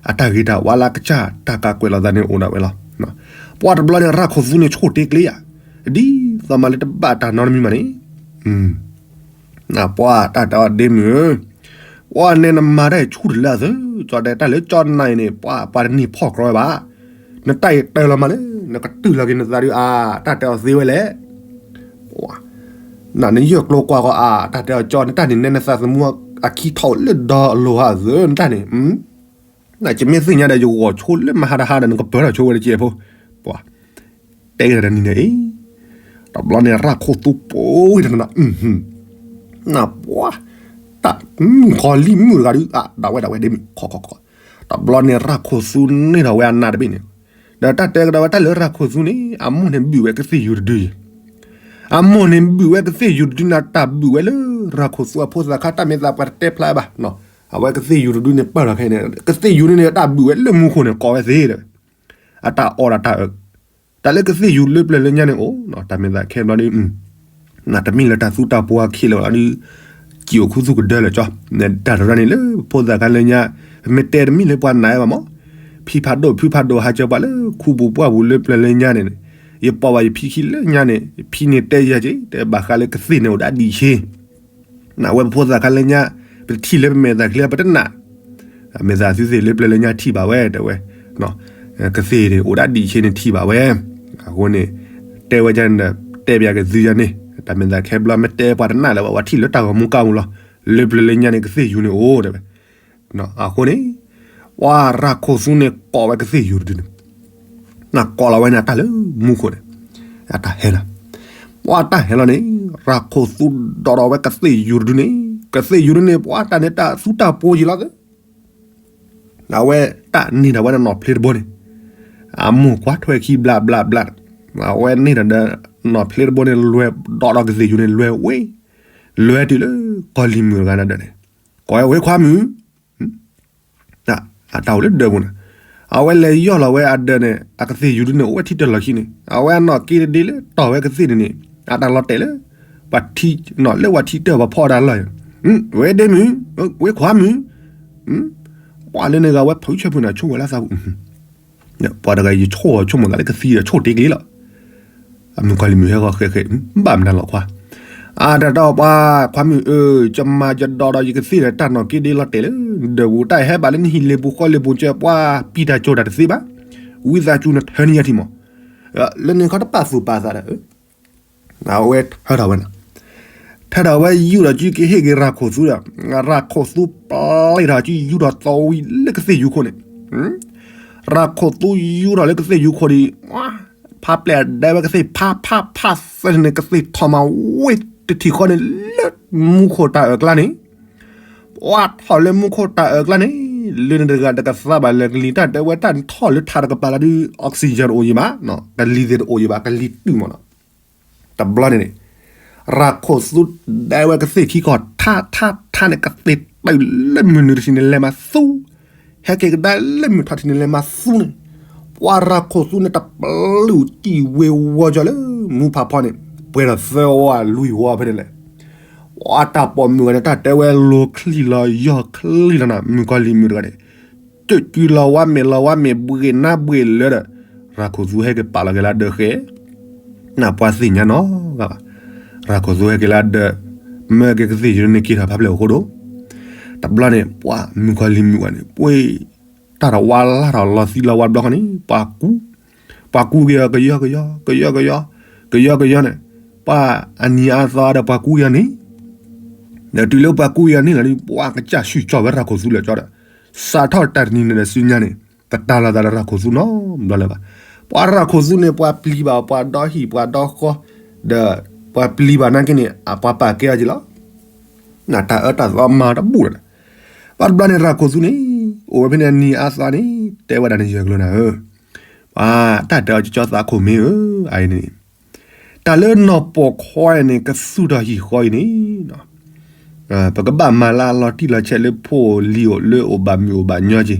အတၢ်ဂ့ၤတၢ်ဝါလၢကစၢ်တၢ်ကးကွဲးလီၤသးန့ၣ်အိၣ်ဒၣ်ဝဲလီၤ. ပှၤတဘျီန့ၣ် ရၤခိၣ်သူန့ၣ်ဆိၣ်တ့ကျ့ဧါ, ဒ်သိးမးလၢတဘၣ်တၢ်နီတမံၤမးန့ၣ် ပှၤတၢ်တဲအီၤဒ့မုၣ်ဧၢ, ပှၤန့ၣ်နမၤတၢ်ဆူၣ်တလၢအသၢ, ကၠီတဲတၢ်လၢကၠီနၤအံၤန့ၣ် ပှၤပှၤတန့ၢ်ဖီၣ်ကြီဝဲဘၣ်, နတၢ်အံၤတၢ်လီၤမးလၢ နကတုၤလီၤက့ၤနသးဒုးအါ, တၢ်တဲအီၤသ့ဝဲလဲၣ်, နယဲၢ်ကျိၤကွၢ်ဃီအါ, တၢ်တဲအီၤကၠီ နတၢ်န့ၣ်နဲနသးသမူအခံထီၣ်လၢဒီလိၤဟးအသၢ နတၢ်န့ၣ် နကမ့ၢ်သ့ၣ်ညါဒီးယဂီၤဆိလၢမဟါတဟါဒီးနကပၢၤထီၣ်ဆိဝဲတစဲးဖိ, ပှၤ တဲကဒီးတနံၤန့ၣ်အံၤ, တဘျီန့ၣ်ရၤခိၣ်သူပိၤဝံၤတနၤ, နပှၤ တၢ်မုၣ်ကီၤလံၢ်မုၣ်တဂၤဒုး ဒၣ်ဝဲဒၣ်ဝဲဒ့မုၣ်ခီခီခီ, တဘျီန့ၣ်ရၤခိၣ်သူန့ၢ်ထီၣ်ဝဲအနးတဘ့ၣ်န့ၣ်, ဒီးတၢ်တဲကဒီးဝဲတၢ်လၢရၤခိၣ်သူန့ၣ် အမိၢ်န့ၣ်ဘုၣ်ဝဲကသ့ၣ်ယူၤတဒုယဲၢ် အမိၢ်န့ၣ်ဘုၣ်ဝဲကသ့ၣ်ယူၤတဒုန့ၣ် တၢ်ဘုၣ်ဝဲလၢရၤခိၣ်သူအဖိသၣ်ခါ တၢ်မ့ၢ်သးပှၤတတဲဖျါဘၣ်, အဝဲကသ့ၣ်ယူၤတဒုန့ၣ်ပၢၢ်ထီၣ်ခဲအံၤန့ၣ် ကသ့ၣ်ယူၤန့ၣ်န့ၣ် တၢ်ဘုၣ်ဝဲလၢမူခိၣ်န့ၣ် ကိးဝဲသ့ၣ်ဒီး အတၢ်အီၣ်တၢ်တၢ်အၢ, တၢ်လၢကသ့ၣ်ယူၤလၢပျၢၤလၢညါန့ၣ်အိၣ် တၢ်မ့ၢ်သးခဲဘျီဒုး တမ့ၢ်လၢတၢ်သူတၢ်ပှီၤခံလၢာ်ဘၣ်ဒုး စံၣ်အိၣ်ခူသူၣ်ကဒၢလၢာ်ကၠီ, တၢ်တရၢန့ၣ်လၢဖိသၣ်ခါလၢညါ, ပမ့ၢ်တဲတမ့ၢ်လၢပှၤနာ်ဘၣ်မး, ဖံဖးဒိၣ်ဖုဖးဒိၣ်ဟးကၢပှၤလၢခူပူၤပှၢ်ပူၤလၢပျၢၤလၢညါန့ၣ်, ယပိာ်ဘၣ်ယဖံခံလၢညါန့ၣ် ဖံန့ၣ်တဲယၤက့ၤ တဲဘၣ်ဃးလၢကသ့ၣ်န့ၣ်အိၣ်ဒၣ်ဒံးဆ့ အဝဲပဖိသၣ်ခါလၢညါ, ပတထံၣ်လၢပမဲာ်သးချ့ပတနာ်, မဲာ်သးသုသ့ၣ်လၢပျၢၤလၢညါထံၣ်ဘၣ်ဝဲ တဲဝဲ, ကသ့ၣ်န့ၣ်အိၣ်ဒၣ်ဒံးဆ့န့ၣ်ထံၣ်ဘၣ်ဝဲ, အဃိန့ၣ်, တဲဝဲန့ၣ်ဒီး တဲပျးက့ၤသုယၤန့ၣ်, တၢ်မဲာ်သးခဲဘျီမ့ၢ်တဲပှၤတနာ်လၢၤဘၣ် ပှၤထံၣ်လၢတၢ်ဂီၤမူကါမူလီၤ, လၢပျၢၤလၢညါန့ၣ်ကသ့ၣ်ယူၤန့ၣ်အိၣ်တဲဝဲ, အဃိန့ၣ်, ပှၤရၤခိၣ်သူန့ၣ်ကိးဝဲကသ့ၣ်ယူၤတဒုန့ၣ် နကိးလီၤဝဲန့ၣ် အတၢ်လၢမူခိၣ်န့ၣ်, အတၢ်ဟဲလီၤ, ပှၤတၢ်ဟဲလီၤန့ၣ်, ရၤခိၣ်သူဒီးဒီးဝဲကသ့ၣ်ယူၤတဒုန့ၣ်, ကသ့ၣ်ယူၤတဒုန့ၣ် ပှၤတၢ်န့ၣ်တၢ်သူတၢ်ပှီၤယံၤလီၤသ့, အဝဲတၢ်န့ၢ်ဒီးဝဲဒၣ်နီၣ်ဖျ့တဘိန့ၣ်, အမိၢ်ကွၢ်ထွဲခံဘျးဘျးဘျး, အဝဲန့ၢ်ဒီးဒီးနီၣ်ဖျ့တဘိန့ၣ် လဲၤဒီးဒီးကသ့ၣ်ယူၤန့ၣ် လဲၤဝဲ, လဲၤတုၤလၢကီၢ်လံၤမုၣ်တဂၤန့ၣ်ဒီးန့ၣ်, ကိးဝဲခွါမုၣ် အတၢ်အိၣ်လၢဒၢးပူၤန့ၣ်, အဝဲလဲၤယီၢ်လီၤဝဲအဒၢးန့ၣ် အကသ့ၣ်ယူၤဒုန့ၣ် အိၣ်ဝဲထံတၢၢ်လီၢ်ခံန့ၣ် အဝဲအနီၣ်က့တဒ့လၢတီၢ်ဝဲကသ့ၣ်န့ၣ်န့ၣ် အတၢ်လီၤတဲာ်လၢ ပှၤထံ, လၢပှၤထံတၢၢ်ပှၤဖီၣ်တၢ်လီၢ်, ဝဲဒ့မုၣ်, ဝဲခွါမုၣ်, ပှၤလၢန့ၣ်ဂၤဝဲဖုးဆၢဖုးနၤဆိဝဲလၢသးပူၤ ပှၤတဂၤယဆိၣ်ဆိကမိၣ်သးလၢကသံဒီးဆိၣ်တ့ကျ့လီၤ. အမုၣ်ကီၤလံၤမုၣ်ဟဲဂီၤဃဲးဃဲး, ဘၣ်မနုၤလီၤခွါ, အတၢ်တီပှၤခွါမုၣ်အၢ, ယမၤယဒီးဒီးယကသ့ၣ်ဒီးတၢ်နီၣ်က့ဒ့လီၤတဲာ်လၢ ဒၢးပူၤတၢ်ဟဲဘၣ်လၢနဟံၣ်လ့ပူၤဃီလ့ပူၤကၢပှၤပံတၢ်ကၠိတၢ်တသ့ဘၣ်, ဝံသးစူၤနထၢနံၣ်ညါထံမး, လၢန့ၣ်ခီတပာ်သူၣ်ပာ်သးဒီး အဝဲထၢထီၣ်ဝဲန့ၣ်, ထၢထီၣ်ဝဲယူၢ်ဒီးစုကဟ့ၣ်က့ၤရၤခိၣ်သူဒီး, ရၤခိၣ်သူပျဲထီၣ်စုယူၢ်ထီၣ်သီဝံၤလၢကသ့ၣ်ယူၤခိၣ်န့ၣ်, ရၤခိၣ်သူယူၢ်ထီၣ်လၢကသ့ၣ်ယူၤခိၣ်ဒီး, ဖါပျဲၢ်ဒဲဝဲကသ့ၣ်ဖါဖါဖါသၢန့ၣ် ကသ့ၣ်ထီၣ်မးဝ့ၢ်တထံၣ်ဃီန့ၣ် လၢမူခိၣ်တၢ်အၢၣ်ကျါန့ၣ်, ပှၤထီၣ်လၢမူခိၣ်တၢ်အၢၣ်ကျါန့ၣ်, လၢန့ၣ်တဂၤတကသါဘၣ်လၢကလံၤတၢ်တဲဝဲတၢ်ထီၣ်လၢထးတကပၤလၢဒုး oxygen တအိၣ်ယံၤဘၣ်, ကလံၤသ့ၣ်တအိၣ်ယံၤဘၣ် ကလံၤတုာ်မးနီၤ, တဘျီန့ၣ်န့ၣ်, ရၤခိၣ်သူဒဲဝဲကသ့ၣ်ခံကီၢ် ထါထါထါန့ၣ် ကသ့ၣ်တၢၢ်လၢမုၢ်နုာ်တထံၣ်န့ၣ် လဲၤမၤသူ, ဟဲက့ၤကဒါလၢမုၢ်ထီၣ်ထံၣ်န့ၣ် လဲၤမၤသူန့ၣ်, ပှၤရၤခိၣ်သူန့ၣ် တပျုၢ်တံၢ်ဝ့ၤဝီၤကၠီၤလၢ မူဖးဖီန့ၣ် ပှဲၤဒီးသၢဝီလွံၢ်ဝီဖဲန့ၣ်လဲၣ်. ပှၤတၢ်ပိာ်မုၣ်ဂၤန့ၣ် တၢ်တဲဝဲလိၤချံလီၤယီၢ်ချံလီၤနၤ မုၣ်ကီၤလံၢ်မုၣ်တဂၤန့ၣ် ကၠိၣ်ကုလီၤဝါမ့ၢ်လီၤဝါမ့ၢ်ဘှ့ၣ်နါဘှ့ၣ်လၢဒီး ရၤခိၣ်သူဟဲက့ၤပာ်လီၤက့ၤလၢဒၢးဃဲ နၢ်ပှၤသ့ၣ်ညါနီတဂၤဘၣ်. ရၤခိၣ်သူဟဲက့ၤလၢဒၢး မၢက့ၤကသ့ၣ်ယိၤန့ၣ်က့ၤထီၣ်ဖးဖျဲၣ်အိၣ်ဃိဒိၣ်, တဘျီန့ၣ် ပှၤမုၣ်ကီၤလံၢ်မုၣ်ဂၤန့ၣ် ပှ့ၤ တၢ်တဝါလါထီၣ်လီၤသံလီၤဝါတဘျီဃီန့ၣ် ပှၤကူ, ပှၤကူက့ၤအီၤကယီကယီ ကယီကယီ ကယီကယီန့ၣ် ပှၤအနံၤအါသီဒီးပှၤကူက့ၤအီၤန့ၣ် ဒီးတုၤလၢပှၤကူက့ၤအီၤန့ၣ်လီၤဒီး ပှၤကစၢ်ဆူၣ်ကၠီၣ်ဝဲရၤခိၣ်သူလၢာ်ကၠီဒီး စးထီၣ်တၢ်တနံၤန့ၣ်ဒီးစုညါန့ၣ် တတၤလီၤသးဒီးရၤခိၣ်သူနီတဘျီလၢၤဘၣ်. ပှၤရၤခိၣ်သူန့ၣ် ပှၤပျံၤဘၣ်ပှၤဒီဟံၣ်ပှၤဒီဃီ ဒီးပှၤပျံၤဘၣ်နာ်က့န့ၣ် အပှၤပာ်ကဲအီၤက့ၤလီၤ. နတၢ်အၢတၢ်သီမၤတဘူၣ်လီၤ. ဘၣ်တဘျီန့ၣ် ရၤခိၣ်သူန့ၣ် အိၣ်ဝဲဖဲန့ၣ်အနံၤအါသီန့ၣ် တဲဝဲဒၣ်န့ၣ် ယဲၢ်ကျိၤနၤဧၢ, ပှၤတၢ်တဲအီၤကၠီသးခိၣ်မ့ၢ်ဧၢ, အအံၤန့ၣ် တၢ်လၢနီၢ်ပိာ်ခွါန့ၣ် ကသူၣ်ထီၣ်ဟံၣ်ဃီအံၤန့ၣ် ပကဘၣ်မၤလၢအလီၤတံၢ်လီၤဆဲးလၢဖိလံၤအိၣ်လၢအိၣ်ဘၣ်မုာ်အိၣ်ဘၣ်ညီက့ၤ,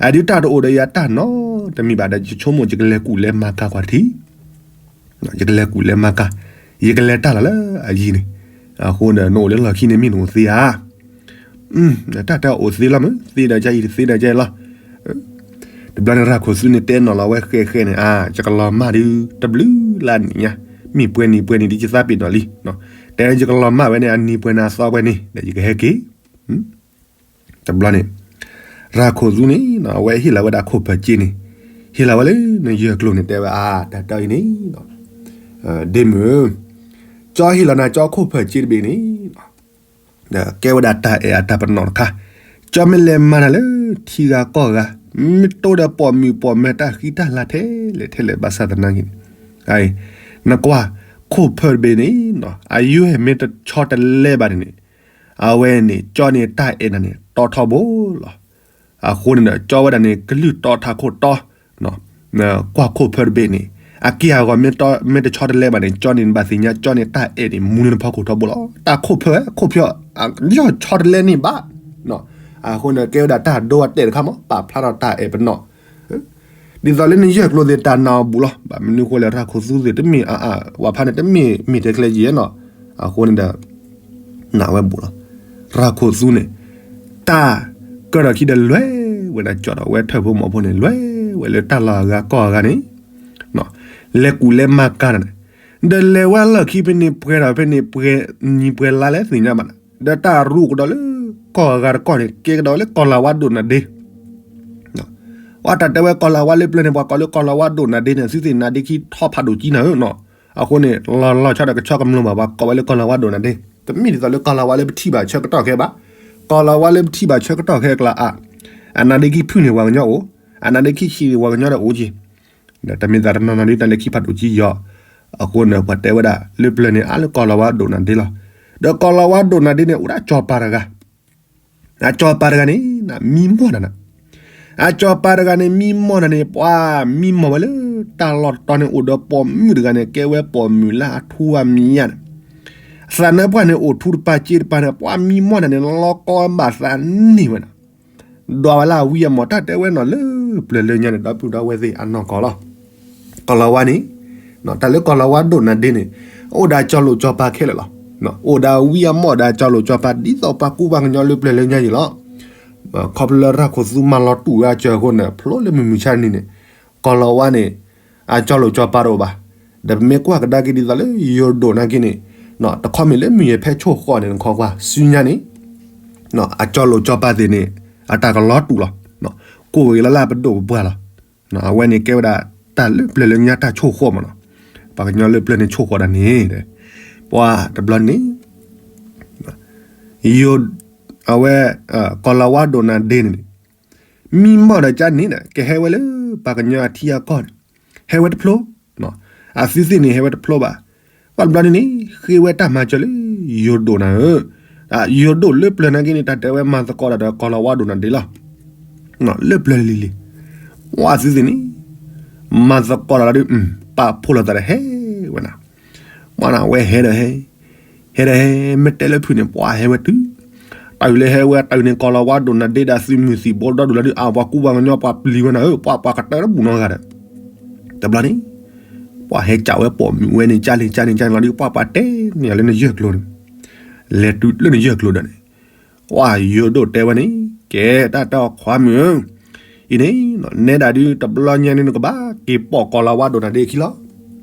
အဒုးတၢ်တအိၣ်ဒီးယၤတၢ်နီတမံၤဘၣ်ဒီး ယဆိကမိၣ်ယကလဲၤကူၣ်လဲၤမၤကၤကွၢ်တထံၣ်, ယကလဲၤကူၣ်လဲၤမၤကၤ, ယကလဲၤတၢ်လီၤလၢအယံၤန့ၣ်, အဃိဒီးနအိၣ်လၢလီၢ်ခံန့ၣ်မ့ၢ်နအိၣ်သ့ဧါ တၢ်တဲအိၣ်သ့လီၤမ့ၢ် သ့ဒီးကအံၤ သ့ဒီးကအံၤလီၤ. တဘျီန့ၣ် ရၤခိၣ်သူန့ၣ် တဲနီၢ်လီၤဝဲဃဲဃဲန့ၣ် အါ ယကလီၤမၢ်ဒုး တဘျုးလၢနံၤညါ, မ့ၢ်ပှဲၤနံၤပှဲၤနံၤဒ်ယသးပ့ၤနီၣ်လံ, တဲယကလီၤမၢ်ဝဲန့ၣ် အနံၤပှဲၤန့ၣ်အသီပှဲၤန့ၣ် ဒီးယကဟဲက့ၤ တဘျီန့ၣ် ရၤခိၣ်သူန့ၣ် အဝဲဟ့ၣ်လီၤဝဲဒၣ်ခိၣ်ဖၢၣ်က့န့ၣ်, ဟ့ၣ်လီၤဝဲလၢနယဲၢ်ကျိၤန့ၣ် တဲဝဲအါ တၢ်တဲအံၤန့ၣ် ဒ့မုၣ်ဧၢ, ကၠီဟ့ၣ်လီၤနၤကၠီခိၣ်ဖၢၣ်က့တဘ့ၣ်န့ၣ် ဒီးကဲဝဲဒၣ်တၢ်အဲၣ်အတၢ်ပနီၣ်တခါ, ကၠီမ့ၢ်လဲၤမၤတၢ်လၢထံဂၤကီၢ်ဂၤ, မ့ၢ်တိၢ်ဒီးပိာ်မုၣ်ပိာ်မၢၤတၢ်ဃံတၢ်လၤထဲလဲၣ်ထဲလဲၣ်ဘၣ်ဆၣ်သနာ်က့န့ၣ်, နကွၢ် ခိၣ်ဖၢၣ်တဘ့ၣ်န့ၣ် အယုၢ်မ့ၢ်တဆီတလဲဘၣ်န့ၣ်န့ၣ်, အဝဲန့ၣ် ကၠီန့ၣ်တၢ်အဲၣ်နၤန့ၣ် တီထီဘိလီၤ. အဃိန့ၣ်ဒီး ကၠီဝဲဒၣ်န့ၣ် ကလုၢ်တီထးခိၣ်တီ ကွၢ်ခိၣ်ဖၢၣ်တဘ့ၣ်န့ၣ် အက့ၢ်အဂီၤမ့ၢ်တဆီတလဲဘၣ်န့ၣ် ကၠီန့ၣ်ဘၣ်သ့ၣ်ညါ ကၠီန့ၣ်တၢ်အဲၣ်န့ၣ် မူန့ၣ်ဖီခိၣ်ထီဘိလီၤ. တၢ်ခိၣ်ဖၢၣ် ခိၣ်ဖၢၣ် ယီၢ်ဆီတလဲန့ၣ်ဘၣ်. အဃိန့ၣ် ကဲဝဲဒၣ်တၢ်ဒိအတဲာ်တခါမး ပာ်ဖျါထီၣ်တၢ်အဲၣ်ပနီၣ် ဒ်သိးလၢနယဲၢ်ကျိၤသ့ၣ်တၢ်နာ်အီၤဘူးလီၤ. ဘၣ်မနုၤဃိလဲၣ် ရၤခိၣ်သူသ့ၣ်တမ့ၢ်အါအါ ဝဲဖးန့ၣ် တမ့ၢ်မ့ၢ်ထဲကျဲယံၤနီၤ. အဃိန့ၣ်ဒီး နာ်ဝဲဘူးလီၤ. ရၤခိၣ်သူန့ၣ် တၢ်ကၢၢ်ထီၣ်ခံဒီးလဲၤဝဲဒၣ်ကၠီဒီးဝဲထၢၣ်ဖိမီၤဖိန့ၣ် လဲၤဝဲလၢတၢ်လီၢ်အဂၤကီၢ်အဂၤန့ၣ် လဲၤကူၣ်လဲၤမၤကၤန့ၣ် ဒီးလဲၤဝဲလီၢ်ခံဖဲန့ၣ်ပှဲၤဒီးဖဲန့ၣ်ပှဲၤနံၤပှဲၤလါလဲၣ်သ့ၣ်ညါဘၣ်န့ၣ် ဒီးတၢ်ရူးကဒီးလၢကီၢ်အဂၤတကီၢ်န့ၣ် ကဲကဒီးလၢကီၢ်လၤဝါဒိၣ်နၤဒ့ ပှၤတၢ်တဲဝဲကီၢ်လၤဝါလၢပျၢၤန့ၣ် ပှၤကိးလၢကီၢ်လၤဝါဒိၣ်နၤဒ့န့ၣ် သုသ့ၣ်နၤဒ့ခံထီဖးဒိၣ်ကံနၤဧၢနီၤ. အဃိန့ၣ် လီၤလီၤဆီဒီးကဆီကမျိၤဘၣ် ပှၤကိးဝဲလၢကီၢ်လၤဝါဒိၣ်နၤဒ့ တမ့ၢ်ဒ်သိးလၢကီၢ်လၤဝါလၢပထံၣ်ဘၣ်ဆၢကတီၢ်ခဲဘၣ်. ကီၢ်လၤဝါလၢပထံၣ်ဘၣ်ဆၢကတီၢ်ခဲအကျါအါ အနၤဒ့ခံဖုၣ်န့ၣ်ပှၤကညီအိၣ် အနၤဒ့ခံဆံးန့ၣ်ပှၤကညီဒီးအိၣ်က့ၤ ဒီးတမ့ၢ်သးတနီၤနီၤဒ်တၢ်လၢခံဖးဒိၣ်ကံယီၤ အဃိန့ၣ် ပှၤတဲဝဲဒၣ် လၢပျၢၤန့ၣ် အါလၢကီၢ်လၤဝါဒိၣ်နၤဒ့လီၤ. ဒီးကီၢ်လၤဝါဒိၣ်နၤဒ့န့ၣ် အိၣ်ဒၣ်ကၠီၤပၤတဂၤ အကၠီၤပၤတဂၤန့ၣ် မံမီၢ်နၤနၤ အကၠီၤပၤတဂၤန့ၣ် မံမီၢ်နၤန့ၣ် ပှၤမံမီၢ်ဝဲလၢ တၢ်လီၢ်တတီၤန့ၣ် အိၣ်ဒီးပိာ်မုၣ်တဂၤန့ၣ် ကဲဝဲပိာ်မုၣ်လၢအထူအမံၤညါန့ၣ် သးနၢပှၢ်န့ၣ် အိၣ်ထူတပၤစ့တပၤန့ၣ် ပှၤမံမီၢ်နၤန့ၣ် လီၤကီဘၣ်သးန့ၢ်ဝဲနၤ ဒွးဝဲလၢအဝံအမီၢ် တၢ်တဲဝဲနီၤလၢပျၢၤလၢညါန့ၣ် ဒီပုၢ်ဒီဝဲၢ်သ့ၣ်အနီၢ်ကီၢ်လီၤ. ကီၢ်လၤဝါန့ၣ် တၢ်လၢကီၢ်လၤဝါဒိၣ်နၤဒ့န့ၣ် အိၣ်ဒီးကၠီၤလိာ်ကၠီၤပၤခဲလၢာ်လီၤ. အိၣ်ဒီးအဝံအမီၢ်ဒီးကၠီၤလိာ်ကၠီၤပၤ ဒ်သိးပှၤကူပှၤကညီလၢပျၢၤလၢညါအံၤလီၤ. ခီဖျိလၢရၤခိၣ်သူမၤလီၤတူာ်ဝဲအစၢၤအဃိန့ၣ် ဖျိလၢမုၢ်မုၢ်ဆါတနံၤန့ၣ် ကီၢ်လၤဝါန့ၣ် အကၠီၤလိာ်ကၠီၤပၤတအိၣ်ဘၣ်. ဒီးပမ့ၢ်ကွၢ်ကဒါက့ၤဒ်သိးလၢယိၤဒိၣ်နာ်က့န့ၣ် တခီမ့ၢ်လၢမုၢ်ယဲၢ်ဖဲဆိၣ်ဃီန့ၣ် နခီကွၢ် စုညါန့ၣ် အကၠီၤလိာ်ကၠီၤပၤသ့ၣ်န့ၣ် အတၢ်ကလီၤတူာ်လီၤ. ကိၣ်ဂ့ၤလၢ်လၢ်ပဒိၣ်ပပှၢ်လီၤ. အဝဲန့ၣ်ကဲဝဲဒၣ်တၢ်လၢပျၢၤလၢညါတၢ်ဆိၣ်ဃီမးနီၤ. ပှၤကညီလၢပျၢၤန့ၣ်ဆိၣ်ဃီဒၣ်န့ၣ် ပှၤတဘျီန့ၣ် ယိၤ အဝဲ ကီၢ်လၤဝါဒိၣ်နၤဒ့န့ၣ် မံမီၢ်ဒီးကၠါန့ၣ် ကဟဲဝဲလၢပှၤကညီအထံအကီၢ်န့ၣ် ဟဲဝဲတဖျိ အသုသ့ၣ်န့ၣ် ဟဲဝဲတဖျိဘၣ်. ဘၣ်တဘျီန့ၣ်န့ၣ် ဃ့ဝဲတၢ်မၤစၢၤလၢယိၤဒိၣ်နၤဧၢ, ယိၤဒိၣ်လၢပျၢၤနာ်က့န့ၣ် တၢ်တဲဝဲမၤသကိးတၢ်ဒီးကီၢ်လၤဝါဒိၣ်နၤဒ့လီၤ. လၢပျၢၤလံၤလံၤ ပှၤသုသ့ၣ်န့ၣ် မၤသကိးတၢ်လီၤဒုး ပာ်ဖှိၣ်လိာ်သးဒီးဟဲဝဲနၤ, မ့ၢ်နၤဝဲဟဲဒီးဟဲ, ဟဲဒၣ်ဟဲ မ့ၢ်တဲလၢဖုၣ်န့ၣ် ပှၤဟဲဝဲတုၤ, တၢ်အုၣ်လၢဟဲဝဲတၢ်အုၣ်န့ၣ် ကီၤလၤဝါဒိၣ်နၤဒ့ဒီးသုးမုၢ်သံၣ်ဘိဒီဒူၣ်လၢဒုး အါ ပှၤကူပှၤကညီပှၤပျံၤဝဲနၤဧၢ ပှၤ ပှၤကတၢၢ်တဘူၣ်နီတဂၤဒီး, တဘျီန့ၣ် ပှၤဟဲကးဝဲပိာ်မုၣ်ဝဲန့ၣ် ကၢ်လံၣ်ကၢ်လံၣ်ကၢ်လံၣ်လီၤဒုး ပှၤ ပှၤတဲန့ၣ်လၢနယဲၢ်ကျိၤန့ၣ်, လဲၤတုၤလၢနယဲၢ်ကျိၤဒီးန့ၣ်, ပှၤယိၤဒိၣ်တဲဝဲန့ၣ်, ကဲ တၢ်တဲအီၤခွါမုၣ်ဧၢ, အံၤန့ၣ် နဲဒၣ်ဒုး တဘျီညါန့ၣ် နကဘၣ်က့ၤပိာ်ကီၤလၤဝါဒိၣ်နၤဒ့ခံလီၤ.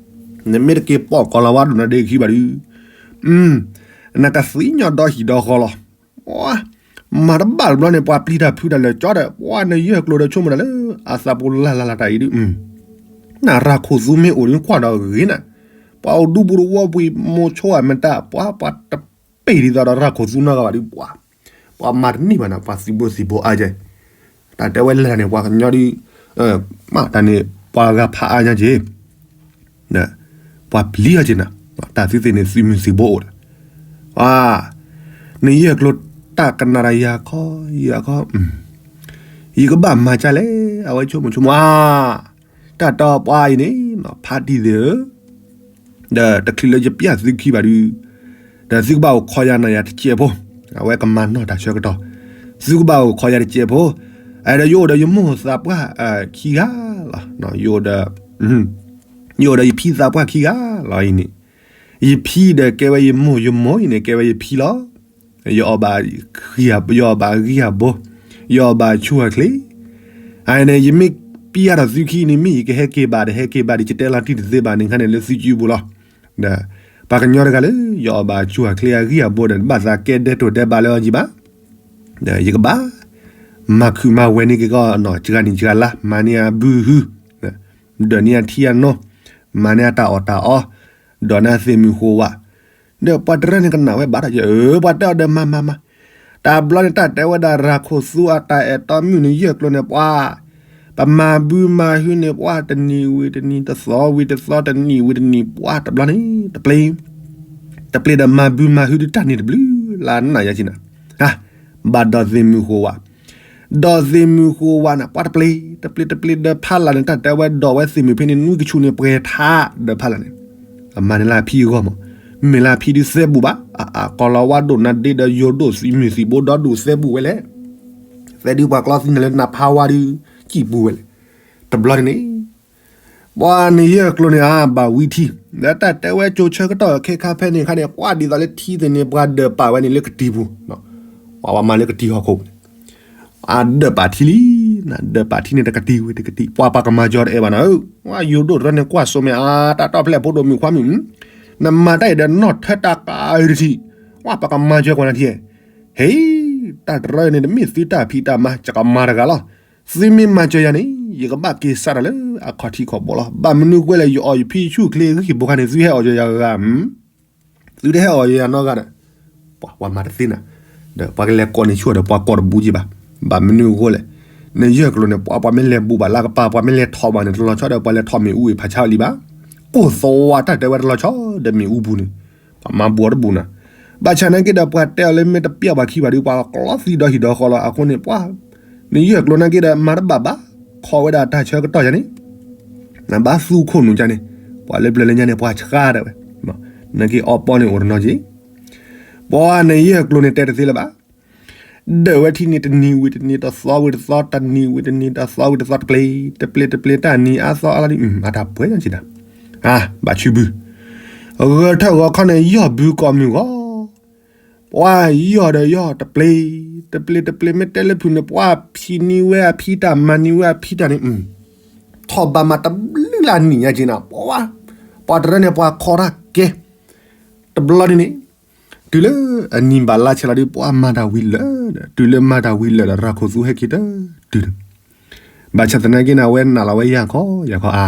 နမ့ၢ်တက့ၤပိာ်ကီၤလၤဝါဒိၣ်နၤဒ့ခံဘၣ်ဒုး, နကသံညီဒီဟံၣ်ဒီဃီလီၤ. မၤတဘၣ်တဘျီန့ၣ် ပှၤပျံၤတၢ်ဖုးတၢ်လၢာ်ကၠီဒီး ပှၤနယဲၢ်ကျိၤဒီးဆိကမိၣ်တၢ်လၢ အသးပူၤလၢ်လၢ်လၢ်တၢ်အံၤဒုး, နရၤခိၣ်သူမ့ၢ်အိၣ်ဒုးကွၢ်ဒီးဂ့ၤနၤ, ပှၤအိၣ်ဒူပူၤတဝီပူၤ မိၤဆိအမတၤ ပှၤ ပှၤတပ့ၢ်ဒ်သိးဒီးရၤခိၣ်သူနီတဂၤဘၣ်ဒုး ပှၤ ပှၤမၤတန့ၢ်ဘၣ်နၤ ပှၤသုးဘိသံၣ်ဘိအါကဲ, တၢ်တဲဝဲလဲၣ်န့ၣ် ပှၤကညီဒုး, မ့ၢ်တၢ်န့ၣ် ပှၤဂၤဖးအါညါက့ၤ ပှၤပျံၤအီၤက့ၤနၤ, တၢ်သုသ့ၣ်န့ၣ်သုးမုၢ်သံၣ်ဘိအိၣ်ဒီး, နယဲၢ်ကျိၤတၢ်ကနၣ်တၢ်ယၤခီ, ယၤခီ, ယကဘၣ်မၤကၢ်လဲၣ် အဝဲဆိကမိၣ်ဆိကမိၣ်ဧါ, တၢ်တီပှၤအံၤန့ၣ် ဖါတံၢ်သ့ၣ်ဧၢ ဒီးတချုးလၢယပျၢ်သုခံဘၣ်ဒုး, ဒီးသုကဘၣ်အိၣ်ခိးယၤနၤယၤတစဲးဖိ, အဝဲကမၤနီၢ်တၢ်ဆၢကတီၢ်, သုကဘၣ်အိၣ်ခိးယၤတစဲးဖိ, အဲၣ်ဒိးယအိၣ်ဒီးယမိၢ်သးပှၢ်ခံဂၤလီၤ, ယအိၣ်ဒီး, ယအိၣ်ဒီးယဖံသးပှၢ်ခံဂၤလီၤအံၤန့ၣ်, ယဖံဒီးကဲဝဲယမိၢ် ယမိၢ်အံၤန့ၣ် ကဲဝဲယဖံလီၤ. ယအီၣ်ဘၣ်, ယအီၣ်ဘၣ်ဂံၢ်အဘိ, ယအီၣ်ဘၣ်ဆူၣ်အချ့, အန့ၣ် ယမ့ၢ်ပျၢ်ဒီးသုခံန့ၣ် မ့ၢ်ယကဟဲက့ၤဘၣ်ဒီးဟဲက့ၤဘၣ်ဒီး ယတဲလီၤတံၢ်တသ့ဘၣ်န့ၣ်ခါန့ၣ် လၢသုစုပူၤလီၤ. ဒီးပှၤကညီတဂၤလၢ ယအီၣ်ဘၣ်ဆူၣ်အချ့အဂံၢ်အဘိဒီး ဘၣ်သးကဲဒဲးတိၢ်ဒဲးဘးလၢအီၤယံၤဘၣ်, ဒီးယကဘၣ် မၤခုၣ်မၤဝဲန့ၢ်က့ၤကီးနီၢ် စှၤနံၣ်စှၤလါ မၤန့ၢ်အဘုဟု, ဒိးန့ၢ်အထံအနိ, မၤန့ၢ်အတၢ်အီၣ်တၢ်အီ, ဒီးန့ၢ်အသ့ၣ်မုၢ်ဃိးဝး, ဒီးပှၤတရၢန့ၣ်ကနၣ်ဝဲဘၣ်ဒီး ပှၤတဲအီၤဒီးမၤမၤမၤ, တဘျီန့ၣ် တၢ်တဲဝဲဒၣ်ရၤခိၣ်သူအတၢ်အဲၣ်တီမုၣ်န့ၣ် ယဲၢ်ကျိၤန့ၣ် ပှၤ ပမၤဘုမၤဟုန့ၣ် ပှၤတနံၤဝံၤတနံၤ တသီဝံၤတသီ တနံၣ်ဝံၤတနံၣ် ပှၤတဘျီန့ၣ် တပျ့ၤ, တပျ့ၤဒီးမၤဘုမၤဟုဒုးတၢ်န့ၣ်တဘျုးလၢနၢ်ယါက့နၤ, ဘၣ်ဒီးသ့ၣ်မုၢ်ဃိးဝး, ဒီးသ့ၣ်မုၢ်ဃိးဝးန့ၣ် ပှၤတပျ့ၤ တပျ့ၤတပျ့ၤဒီးဖးလၢ်န့ၣ် တၢ်တဲဝဲဒီးဝဲသ့ၣ်မုၢ်ဖဲန့ၣ် နွံကဆူၣ်န့ၣ် ပှဲၤထးဒီးဖးလၢ်န့ၣ်, အမၤန့ၢ်လၢအဖံအဂီၢ်မး, မ့ၢ်လၢအဖံဒုးသဲဘူးဘၣ်, အကီၤလီၤဝါဒိၣ်နၤဒ့ဒီးယိၤဒိၣ်သံမုၢ်သံၣ်ဘိဒီဒူၣ်သဲဘူးဝဲလဲၣ်, သဲဒုးပှၤကျီသံနၤလၢနဖးဝါဒုး စံၣ်ပူၤဝဲလဲၣ်, တဘျီန့ၣ်န့ၣ် ပှၤန့ၣ်ယဲၢ်ကျိၤန့ၣ် အါဘၣ်ဝံထံ, ဒီးတၢ်တဲဝဲကၠိဆၢကတီၢ်ခဲခါဖဲန့ၣ်ခါန့ၣ် ပှၤဒ်သိးလၢထံသ့ၣ်န့ၣ် ပှၤဒၢးပာ်ဝဲန့ၣ်လၢကတံၤပူၤ, ပှၤဝဲမၤလၢကတံၤဟီၣ်ခိၣ်န့ၣ်, အဒၢးပာ်ထံလံ, နဒၢးပာ်ထံန့ၣ် တကတံၤဝံၤတကတံၤ ပှၤပှၤကမၤကၠီတအဲၣ်ဘၣ်နၤဧၢ, ယိၤဒိၣ်တရၢန့ၣ် ကွၢ်စိမ့ၢ်အါ တၢ်တီၢ်ဖျဲၣ်ဖိဒိၣ်မုၣ်ခွါမုၣ်, နမၤတၢ်အံၤဒီးနီၢ်ထၢတၢ်ကးအံၤတထံး, ပှၤပှၤကမၤကၠီကွၢ်နၤထံ, ဟ့, တၢ်တရၢန့ၣ် တမ့ၢ်သုတၢ်ဖံးတၢ်မၤ ကကမၤတဂၤလီၤ, သုမ့ၢ်မၤစၢၤယၤန့ၣ် ယကဘၣ်က့ၤစးတၢ်လၢအခီၣ်ထံးခီၣ်ဘိလီၤ. ဘၣ်မနုၤအဃိလဲၣ် ယအီၣ်ယဖံဆူၣ်ချ့ဂံၢ်ဘိခါန့ၣ် သုဟဲအီၣ်ယၤဂၤ, သုတဟဲအီၣ်ယၤနီတဂၤဒီး, ပှၤမၤတသ့နၤ, ဒီးပှၤကလဲၤကိးန့ၢ်ဆူၣ်ဒီးပှၤကိးတဘူးက့ဘၣ်. ဘၣ်မနုၤအဃိလဲၣ်, နယဲၢ်ကျိၤန့ၣ် ပှၤပှၤမ့ၢ်လဲၤဘူးဘၣ်လၢကပၤ ပှၤမ့ၢ်လဲၤထီၣ်ဘၣ်န့ၣ် တလီၤဆီဒီးပှၤလဲၤထီၣ်မ့ၣ်အူအ့ၣ်ဖးဆါလံဘၣ်. ကိၢ်သဝါတၢ်တဲဝဲတလီၤဆီဒီးမ့ၣ်အူပူၤန့ၣ်, ပှၤမၤဘူးအီၤတဘူးနၤ. ဘၣ်ဆၣ်နာ်က့ဒီး ပှၤတဲအီၤလၢမ့ၢ်တပျၢ်ပှၤခံဘၣ်ဒီး ပှၤကျီသံဒီဟံၣ်ဒီဃီလီၤ. အဃိန့ၣ် ပှၤ နယဲၢ်ကျိၤနာ်က့ဒီး မၤတဘၣ်ဘၣ်, ခိးဝဲဒၣ်တၢ်ဆၢကတီၢ်ယၤန့ၣ်, နဘၣ်သူခိၣ်နူာ်ကန့ၣ်, ပှၤလၢပျၢၤလၢညါန့ၣ် ပှၤဆှါဒၣ်ဝဲ, နာ်က့အီပီန့ၣ်အိၣ်တနီၤက့, ပှၤနယဲၢ်ကျိၤန့ၣ်တဲတသ့လၢၤဘၣ်. ဒၢးဝဲထံန့ၣ် တနံၤဝံၤတနံၤ တသီဝံၤတသီ တနံၤဝံၤတနံၤ တသီဝံၤတသီ တပျ့ၤ တပျ့ၤတပျ့ၤ တၢ်နံၤအါသီအါလီၤဒ် အတၢ်ပှဲၤညါက့နၤ, ဘၣ်ဆူဘု ဂၢၤထၢၣ်ဂီၤခီန့ၣ် ယီၢ်ဘုကိးမုၢ်ဂီၤ, ပှၤယီၢ်ဒီးယီၢ် တပျ့ၤ တပျ့ၤတပျ့ၤ မ့ၢ်တဲလၢဖုၣ်န့ၣ် ပှၤဖံးန့ၢ်ဝဲအဖံတၢ် မၤန့ၢ်ဝဲအဖံတၢ်န့ၣ်, ထီၣ်ဘၣ်မးတဘျုးလၢအနံၣ်ညါက့နၤ, ပှၤ ပှၤတရၢန့ၣ် ပှၤခီတၢ်ကဲ, တဘျီန့ၣ်န့ၣ် တုၤလၢအနံၣ်ဘၣ်လါဆဲးလီၤဒီး ပှၤမၤတၢ်ဝံၤလၢာ်ဒီး တုၤလၢမၤတၢ်ဝံၤလၢာ်ဒီး ရၤခိၣ်သူဟဲက့ၤတတုၤန့ၣ်, ဘၣ်ဆၣ်သနာ်က့န့ၣ် အဝဲနာ်လီၤဝဲယၤခီယၤခီဧါ,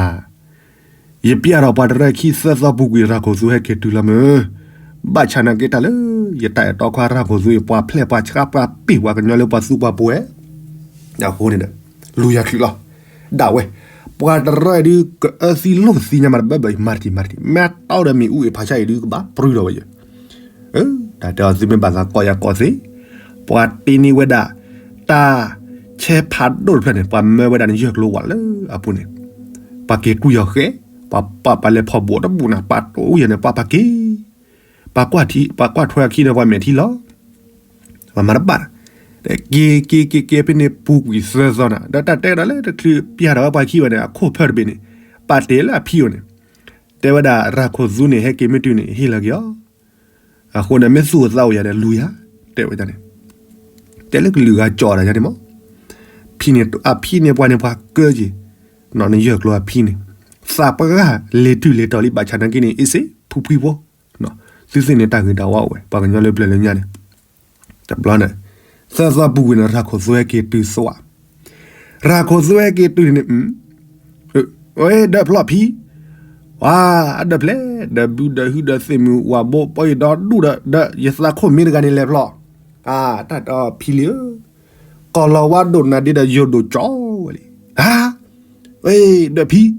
ယပျၢ်ထီၣ်ပှၤတရၢခံသၢသီပူၤကွံာ် ရၤခိၣ်သူဟဲက့ၤတုၤလီၤမ့ၢ်, ဘၣ်ဆၣ်နာ်က့တၢ်လၢ ယတၢ်အဲၣ်တီခွါရၤခိၣ်သူအံၤ ပှၤဖျဲၣ်ပှၤဆှါပှၤပ့ၢ်ပှၤကညီလၢပှၤသူပှၤပှဲၤ အဃိန့ၣ်ဒီး လူၤယၤချုးလီၤ, ဒၣ်ဝဲ, ပှၤတရၢဒုး ကအၢသံလိာ်သံညါမးတဘၣ်ဘၣ်အံၤ မၤတထံၣ်မၤတထံၣ် မ့ၢ်အတီဒီးမ့ၣ်အူအ့ၣ်ဖးဆါအံၤဒုး ကဘၣ်ပြူဒီးဝဲယဲ, တၢ်တဲအီၤသုမ့ၢ်ဘၣ်သးကိးယၤကိးသ့, ပှၤတ့န့ၢ်ဝဲဒၣ် တၢ်ဆဲးဖးဒိၣ်တဖျၢၣ်န့ၣ် ပှၤမၢဝဲဒၣ်န့ၣ် ယဲၢ်ကျိၤဝးလၢအပူၤန့ၣ်, ပှၤက့ၤကွံာ်အီၤဃဲ, ပှၤပာ်ပှၤလဲၤဖီၣ်ဘူးတဘူးနၤ ပှၤတိၢ်ယဲၢ်န့ၣ် ပှၤပာ်က့ၤ, ပ ပှၤကွၢ်ထွဲအခံန့ၣ် ပှၤမဲာ်ထံလီၤ. ပှၤမၤတဘၣ်, က့ၤက့ၤက့ၤက့ၤဖဲန့ၣ် ပူၤကွံာ်သၢသီနၤ, ဒီးတၢ်တဲဒၣ်လၢတချုးပျၢ်ထီၣ်ဝဲပှၤခံဘၣ်န့ၣ် အခိၣ်ဖၢၣ်တဘ့ၣ်န့ၣ် ပာ်တ့ၢ်လၢအဖံအိၣ်န့ၣ်, တဲဝဲဒၣ်ရၤခိၣ်သူန့ၣ် ဟဲက့ၤမ့ၢ်တုၤန့ၣ် ဟ့ၣ်လီၤက့ၤအီၤ, အဃိန့ၣ် မ့ၢ်သူၣ်အိၣ်သးအိၣ်ယၤဒီးလူၤယၤ, တဲဝဲန့ၣ်, တဲလၢကလုာ်ဂၤကၠီၣ်တၢ်ယၤန့ၣ်မး, ဖံန့ၣ် အဖံန့ၣ်ပှၤန့ၣ်ပှၤကၢက့ၤ, နယၢၢ်ကျိၤအဖံန့ၣ်, သးပှၢ်ဂၤလဲၤတုၤလဲၤတီၤလံ ဘၣ်ဆၣ်နာ်က့န့ၣ် အ့ၣ်စ့ ဖုဖှံဖိ, သုသ့ၣ်န့ၣ်တၢ်ဂ့ၤတၢ်ဝါအိၣ်ဝဲ ပှၤကညီလၢပျၢၤလၢညါန့ၣ်, တဘျီန့ၣ်, သၢသီပူၤကွံာ်န့ၣ် ရၤခိၣ်သူဟဲက့ၤတုၤသဝး, ရၤခိၣ်သူဟဲက့ၤတုၤန့ၣ်, ဒီးဖျီၣ်ဖံ, ဝါ, အဒီးဖျဲး, ဒီးဘုဒီးဟုဒီးသ့ၣ်မုၣ်ဝၤဘိ ပီၢ်ယဒီဒူၣ်ဒီး ဒီးယသးခိၣ်မ့ၢ်တဂၤန့ၣ်လဲၤဖျီၣ်, အါ, တၢ်တဲအီၤဖံလံဧၢ, ကီၤလီၤဝါဒိၣ်နၤဒ့ဒီးယိၤဒိၣ်ကၠီဝဲလံ, ဧါ ဒီးဖံ,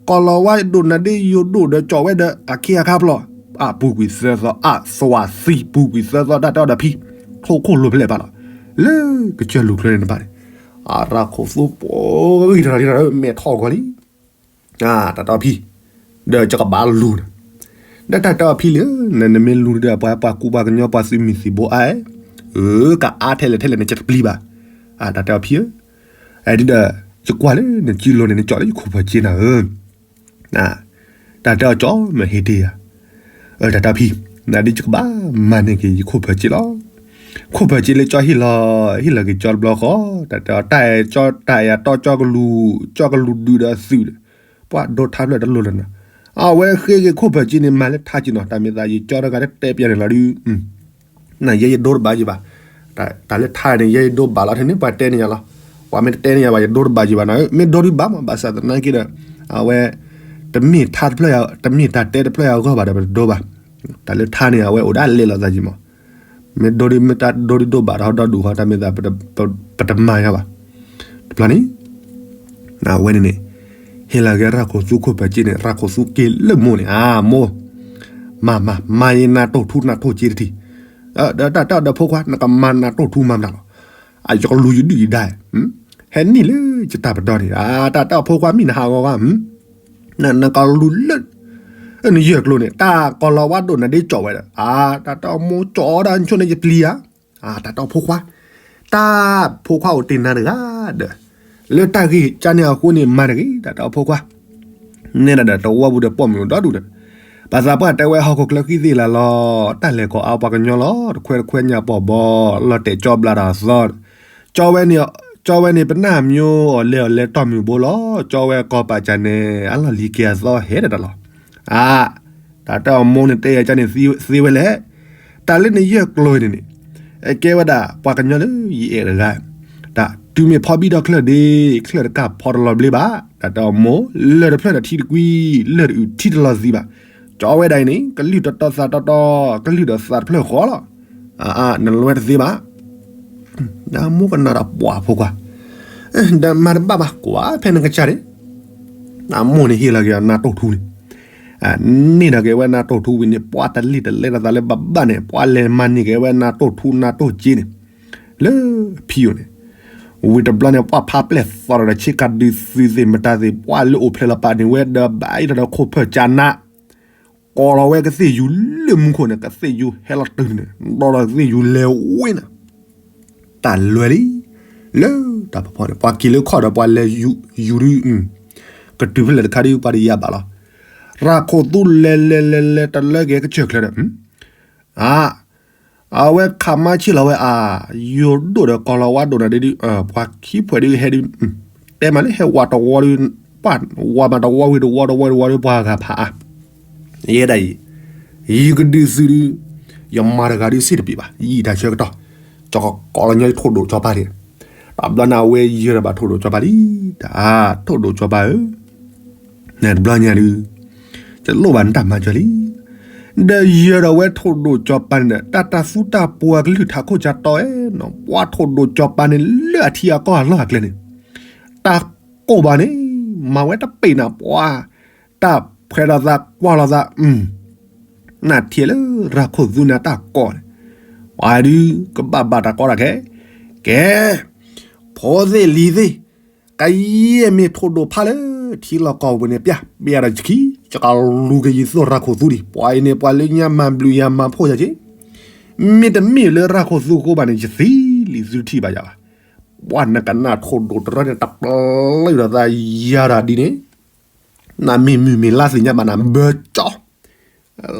ကီၤလီၤဝါဒိၣ်နၤဒ့ယိၤဒိၣ်ဒီးကၠီဝဲဒီးအခ့အခါဖျီၣ်, အပူၤကွံာ်သၢသီ အသဝးသံပူၤကွံာ်သၢသီ တၢ်တဲအီၤဒီးဖံ, ထိၣ်ခိၣ်လိၤဖျဲၣ်ဘၣ်လီၤ, လၢကစၢၢ်လူၤချၢန့ၣ်တဘၣ်န့ၣ်, အရၤခိၣ်သူပှၤဂံၢ်ထီၣ်ထီၣ် မဲာ်ထီၣ်ဂီၤလံ, တၢ်တဲအီၤဖံ, ဒီးယကဘၣ်လူၤနၤ, ဒီးတၢ်တဲအီၤဖံလံ, နမ့ၢ်လူၤဒီးပှၤ ပှၤကူပှၤကညီ ပှၤသုးမုၢ်သံၣ်ဘိအါ, အၢ ကအါထဲလဲၣ်ထဲလဲၣ်န့ၣ် ယတပျံၤဘၣ်, တၢ်တဲအီၤဖံဧၢ, ဒ်ဒီး, ယကွၢ်လၢနစုလိၤန့ၣ် နကၠီလၢယခိၣ်ဖၢၣ်က့နၤဧၢ, တၢ်တဲအီၤကၠီမ့ၢ်ဟ့ၣ်တ့ၢ်ယၤ, တၢ်တဲအီၤဖံ, နဒ်ယကဘၣ်မၤန့ၢ်က့ၤယခိၣ်ဖၢၣ်က့လီၤ, ခိၣ်ဖၢၣ်က့လၢကၠီဟ့ၣ်လီၤ, ဟ့ၣ်လီၤက့ၤကၠီတဘျီဃီ, တၢ်တဲအီၤတၢ်အဲၣ်ကၠီ တၢ်အဲၣ်အတီကၠီကလူၤ, ကၠီကလူၤဒုးဒီးသုးဒီး, ပှၤဒိထါဖျၢၣ်တလိၣ်လၢၤနၤ, အဝဲဃ့က့ၤခိၣ်ဖၢၣ်က့န့ၣ် မၤလၢထါက့နီၤ, တၢ်မ့ၢ်သးယကၠီတဂၤတတဲပျဲန့ၣ်လီၤဒုး နယဲယဒိတဘၣ်ယံၤဘၣ်, တၢ်လၢထါန့ၣ် ယဲယဒိဘၣ်လီၤထဲန့ၣ် ပှၤတဲန့ၢ်ယၤလီၤ, ပှၤမ့ၢ်တတဲန့ၢ်ယၤဘၣ် ယဒိတဘၣ်ယံၤဘၣ်နီၤ, မ့ၢ်ဒိဒုးဘၣ်မး ဘၣ်ဆၣ်သနာ်က့ဒီး, အဝဲ, တမ့ၢ်ထါတဖျၢၣ်, တမ့ၢ်တၢ်တဲတဖျၢၣ်အဂီၢ်ဘၣ်ဒီးပတဒိဘၣ်, တၢ်လၢထါန့ၣ် အဝဲအိၣ်ဒၣ်လဲာ်လီၤသးယံၤမး, မ့ၢ်ဒိဒုး မ့ၢ်တၢ်ဒိဒုးဒိဘၣ်ဒီးဟီဒီဒူၣ်ဃီ တၢ်မ့ၢ်သး, ပတမၤယၤဘၣ်, တဘျီန့ၣ် အဝဲန့ၣ်န့ၣ်, ဟ့ၣ်လီၤက့ၤရၤခိၣ်သူခိၣ်ဖၢၣ်က့န့ၣ် ရၤခိၣ်သူက့ၤလၢမိၢ်န့ၣ် အမိၢ်, မၤမၤမၤယနၤတိၢ်ထူနၤတိၢ်က့တထံၣ်, ဒီးတၢ်တဲအီၤဒီးဖိခွါ နကမၤနၤတိၢ်ထူမၤမတၤလီၤ, အယကလူၤယဒုၣ်ယဒါ, ဟဲနံၣ်လၢယတၢ်ပဒီန့ၣ် တၢ်တဲအီၤဖိခွါမံနဟးဂီၤဂီၤ နကလူၤလၢ, နယၢၢ်ကျိၤန့ၣ် တၢ်ကီၤလီၤဝါဒိၣ်နၤဒ့ကၠီဝဲဒီး, တၢ်တဲအီၤမိၢ်ကၠီဒီး ဆိန့ၣ်ယပျံၤဧါ, တၢ်တဲအီၤဖိခွါ, တၢ်ဖိခွါအိၣ်တ့ၢ်နၤတဂၤဒီး, လၢတၢ်ဂ့ၢ်ကန့ၣ်အဃိန့ၣ် မၤတဂ့ၤ တၢ်တဲအီၤဖိခွါ, နဲဒၣ်ဒီးတဝီပူၤဒီးပိာ်မုၣ်အိၣ်ဒီဒူၣ်ဒီး, ဘၣ်သးပှၢ်တဲဝဲဟီၣ်ခိၣ်ချၢဃံသ့ၣ်လၢ်လီၤ, တၢ်လဲၤကီၤအါပှၤကညီလီၤ တခွဲတခွဲညၣ်ပီၢ်ဘီ, လီၤတဲာ်ကၠီဘျးတၢ်သီ, ကၠီဝဲန့ၣ်, ကၠီဝဲန့ၣ်ပနၢ်မၠိအီၤလဲၤအီၤလဲၤတီၢ်မုၢ်ဘိလီၤ, ကၠီဝဲကီၤပာ်စၢ်န့ၣ် အလီၢ်လံၤက့ၤအသီဟဲဒၣ်တၢ်လီၤ, အါ, တၢ်တဲအီၤမိၢ်န့ၣ်တဲယၤကန့ၣ် သ့ဝဲလဲၣ်, တၢ်လၢနယဲၢ်ကျိၤန့ၣ်န့ၣ်, အကဲဝဲဒၣ်ပှၤကညီလၢယအဲၣ်တဂၤ, တၢ်တုၤမ့ၢ်ဖီဘံၣ်ထီၣ်ချၢၣ်ဒ့, ချၢၣ်တကၢ်ဖီတလီၤဘျ့ဘၣ်, တၢ်တဲအီၤမိၢ်, လၢၢ်တဖျၢၣ်ဒီးထံတကွံ, လၢၢ်တအုၣ်ထံတလီၤသံဘၣ်, ကၠီဝဲဒၣ်အံၤန့ၣ် ကလုၢ်တတီသးတီတီ, ကလုၢ်ဒီးသးတဖျၢၣ်ဃီလီၤ, နလွဲတသ့ဘၣ် ဒီးမိၢ်ကနၣ်ဒီးပှၢ်ဖိခွါ, ဒီးမၤတဘၣ်ဘၣ် ကွၢ်ဖဲနကစၢ်န့ၣ်, အမိၢ်န့ၣ်ဟ့ၣ်လီၤက့ၤအနါတိၢ်ထူန့ၣ်, န့ၢ်ဒီးက့ၤဝဲနါတိၢ်ထူဝံၤန့ၣ် ပှၤတလံၣ်တလဲဒီးသးလၢဘၣ်ဘၣ်န့ၣ် ပှၤလဲၤမၤန့ၢ်က့ၤဝဲနါတိၢ်ထူနါတိၢ်က့န့ၣ်, လၢဖံအိၣ်န့ၣ်, ဝံၤတဘျီန့ၣ် ပှၤဖးပျဲၢ်သီၣ်ဒီးဆ့ကၤဒုးသုးသ့ၣ်မတၤသ့ၣ် ပှၤလၢအိၣ်ဖျဲၣ်လီၤပာ်န့ၢ်ဝဲဒီးဘၣ်အံၤဒီးခိၣ်ဖၢၣ်ကၠါနး ကိးလီၤဝဲကသ့ၣ်ယူၤလၢမူခိၣ်န့ၣ် ကသ့ၣ်ယူၤဟဲလီၤတုၤန့ၣ် ဒီးဒီးကသ့ၣ်ယူၤလဲၤဝဲန့ၣ်, တၢ်လွဲလံ, လၢတၢ်ဖီဖီန့ၣ် ပှၤက့ၤလၢခီၣ်ဒီးပှၤလဲၤယူၤဒုး, ကတုၤဖဲလဲၣ်တခါဒုးပှၤတယာ်ဘၣ်လီၤ, ရၤခိၣ်သူလဲၤလဲၤလဲၤလဲၤတလၢက့ၤကစၢၢ်ချၢဒီး, အါ အဝဲခးမါဆ့ၣ်လီၤဝဲအါ, ယိၤဒိၣ်ဒီးကီၤလီၤဝါဒိၣ်နၤဒုး, ပှၤခံဖှဲးဒုးဟဲဒုး, တဲမးလၢဟဲဝးတဝီဒုး, ပှၤဝးမးတဝီဝံၤတဝီတဝီတဝီဒုးပှၤဂၤဖးအါ, ယဲဒၣ်အံၤ, ယကဒုးသုးဒုး, ယမၤတဂၤဒုးစ့ၢ်တပံၤဘၣ်, ယအံၤတၢ်ဆၢကတီၢ်, ကကိးလီၤညီထိၣ်ဒိၣ်ကၠီပၤန့ၣ်, တဘျီန့ၣ်အဝဲယၢၤဒီးဘၣ်ထိၣ်ဒိၣ်ကၠီပၤလံ, တၢ်ထိၣ်ဒိၣ်ကၠီပၤဧၢ နတဘျီညါဒုး, တလိၣ်ဘၣ်နတၢ်မၤစၢၤလံ, ဒီးယၢၤဒီးဝဲထိၣ်ဒိၣ်ကၠီပၤန့ၣ်ဒီး တၢ်တၢ်သူတၢ်ပှၤကလုၢ်ထးခိၣ်ကၢတီအဲၣ်နီၤ, ပှၤထိၣ်ဒိၣ်ကၠီပၤန့ၣ်လၢအထံအကီၢ်အလီၢ်အကျဲန့ၣ်, တၢ်ကိၢ်ဘၣ်န့ၣ်, မၤဝဲတပ့ၤနၤပှၤ, တၢ်ဖှဲးလီၤသးကွၢ်လီၤသး, နထံၣ်လၢရၤခိၣ်သူန့ၣ်တၢ်ကိၢ်န့ၣ်, ပှၤဒုးကဘၣ်ဘၣ်တၢ်ကိးတၢ်ခဲ, ကဲ ဖိသ့ၣ်လံၤသ့ၣ်, ကယဲၢ်မ့ၢ်ထိၣ်ဒိၣ်ဖးလၢထံလီၢ်ကီၢ်ပူၤန့ၣ် ပျၢ်ပျၢ်ဒီးဆခံ, ယကလူၤက့ၤယသိၣ်ရၤခိၣ်သူဒံး, ပှၤအံၤန့ၣ် ပှၤလၢညါမၤဘျုးယၤမၤဖှိၣ်ယၤက့ၤ, မ့တမ့ၢ်လၢရၤခိၣ်သူအဃိဘၣ်န့ၣ် ယသံလံသုတထံၣ်ဘၣ်ယၤဘၣ်. ပှၤနကနၣ်ထိၣ်ဒိၣ်တရၢန့ၣ် တပျီယူၢ်ဒီးသးယၤတၢ်ဒ်န့ၣ်, နမ့ၢ်မုၢ်မ့ၢ်လါသ့ၣ်ညါဘၣ်နၤ ဘၢကၠီ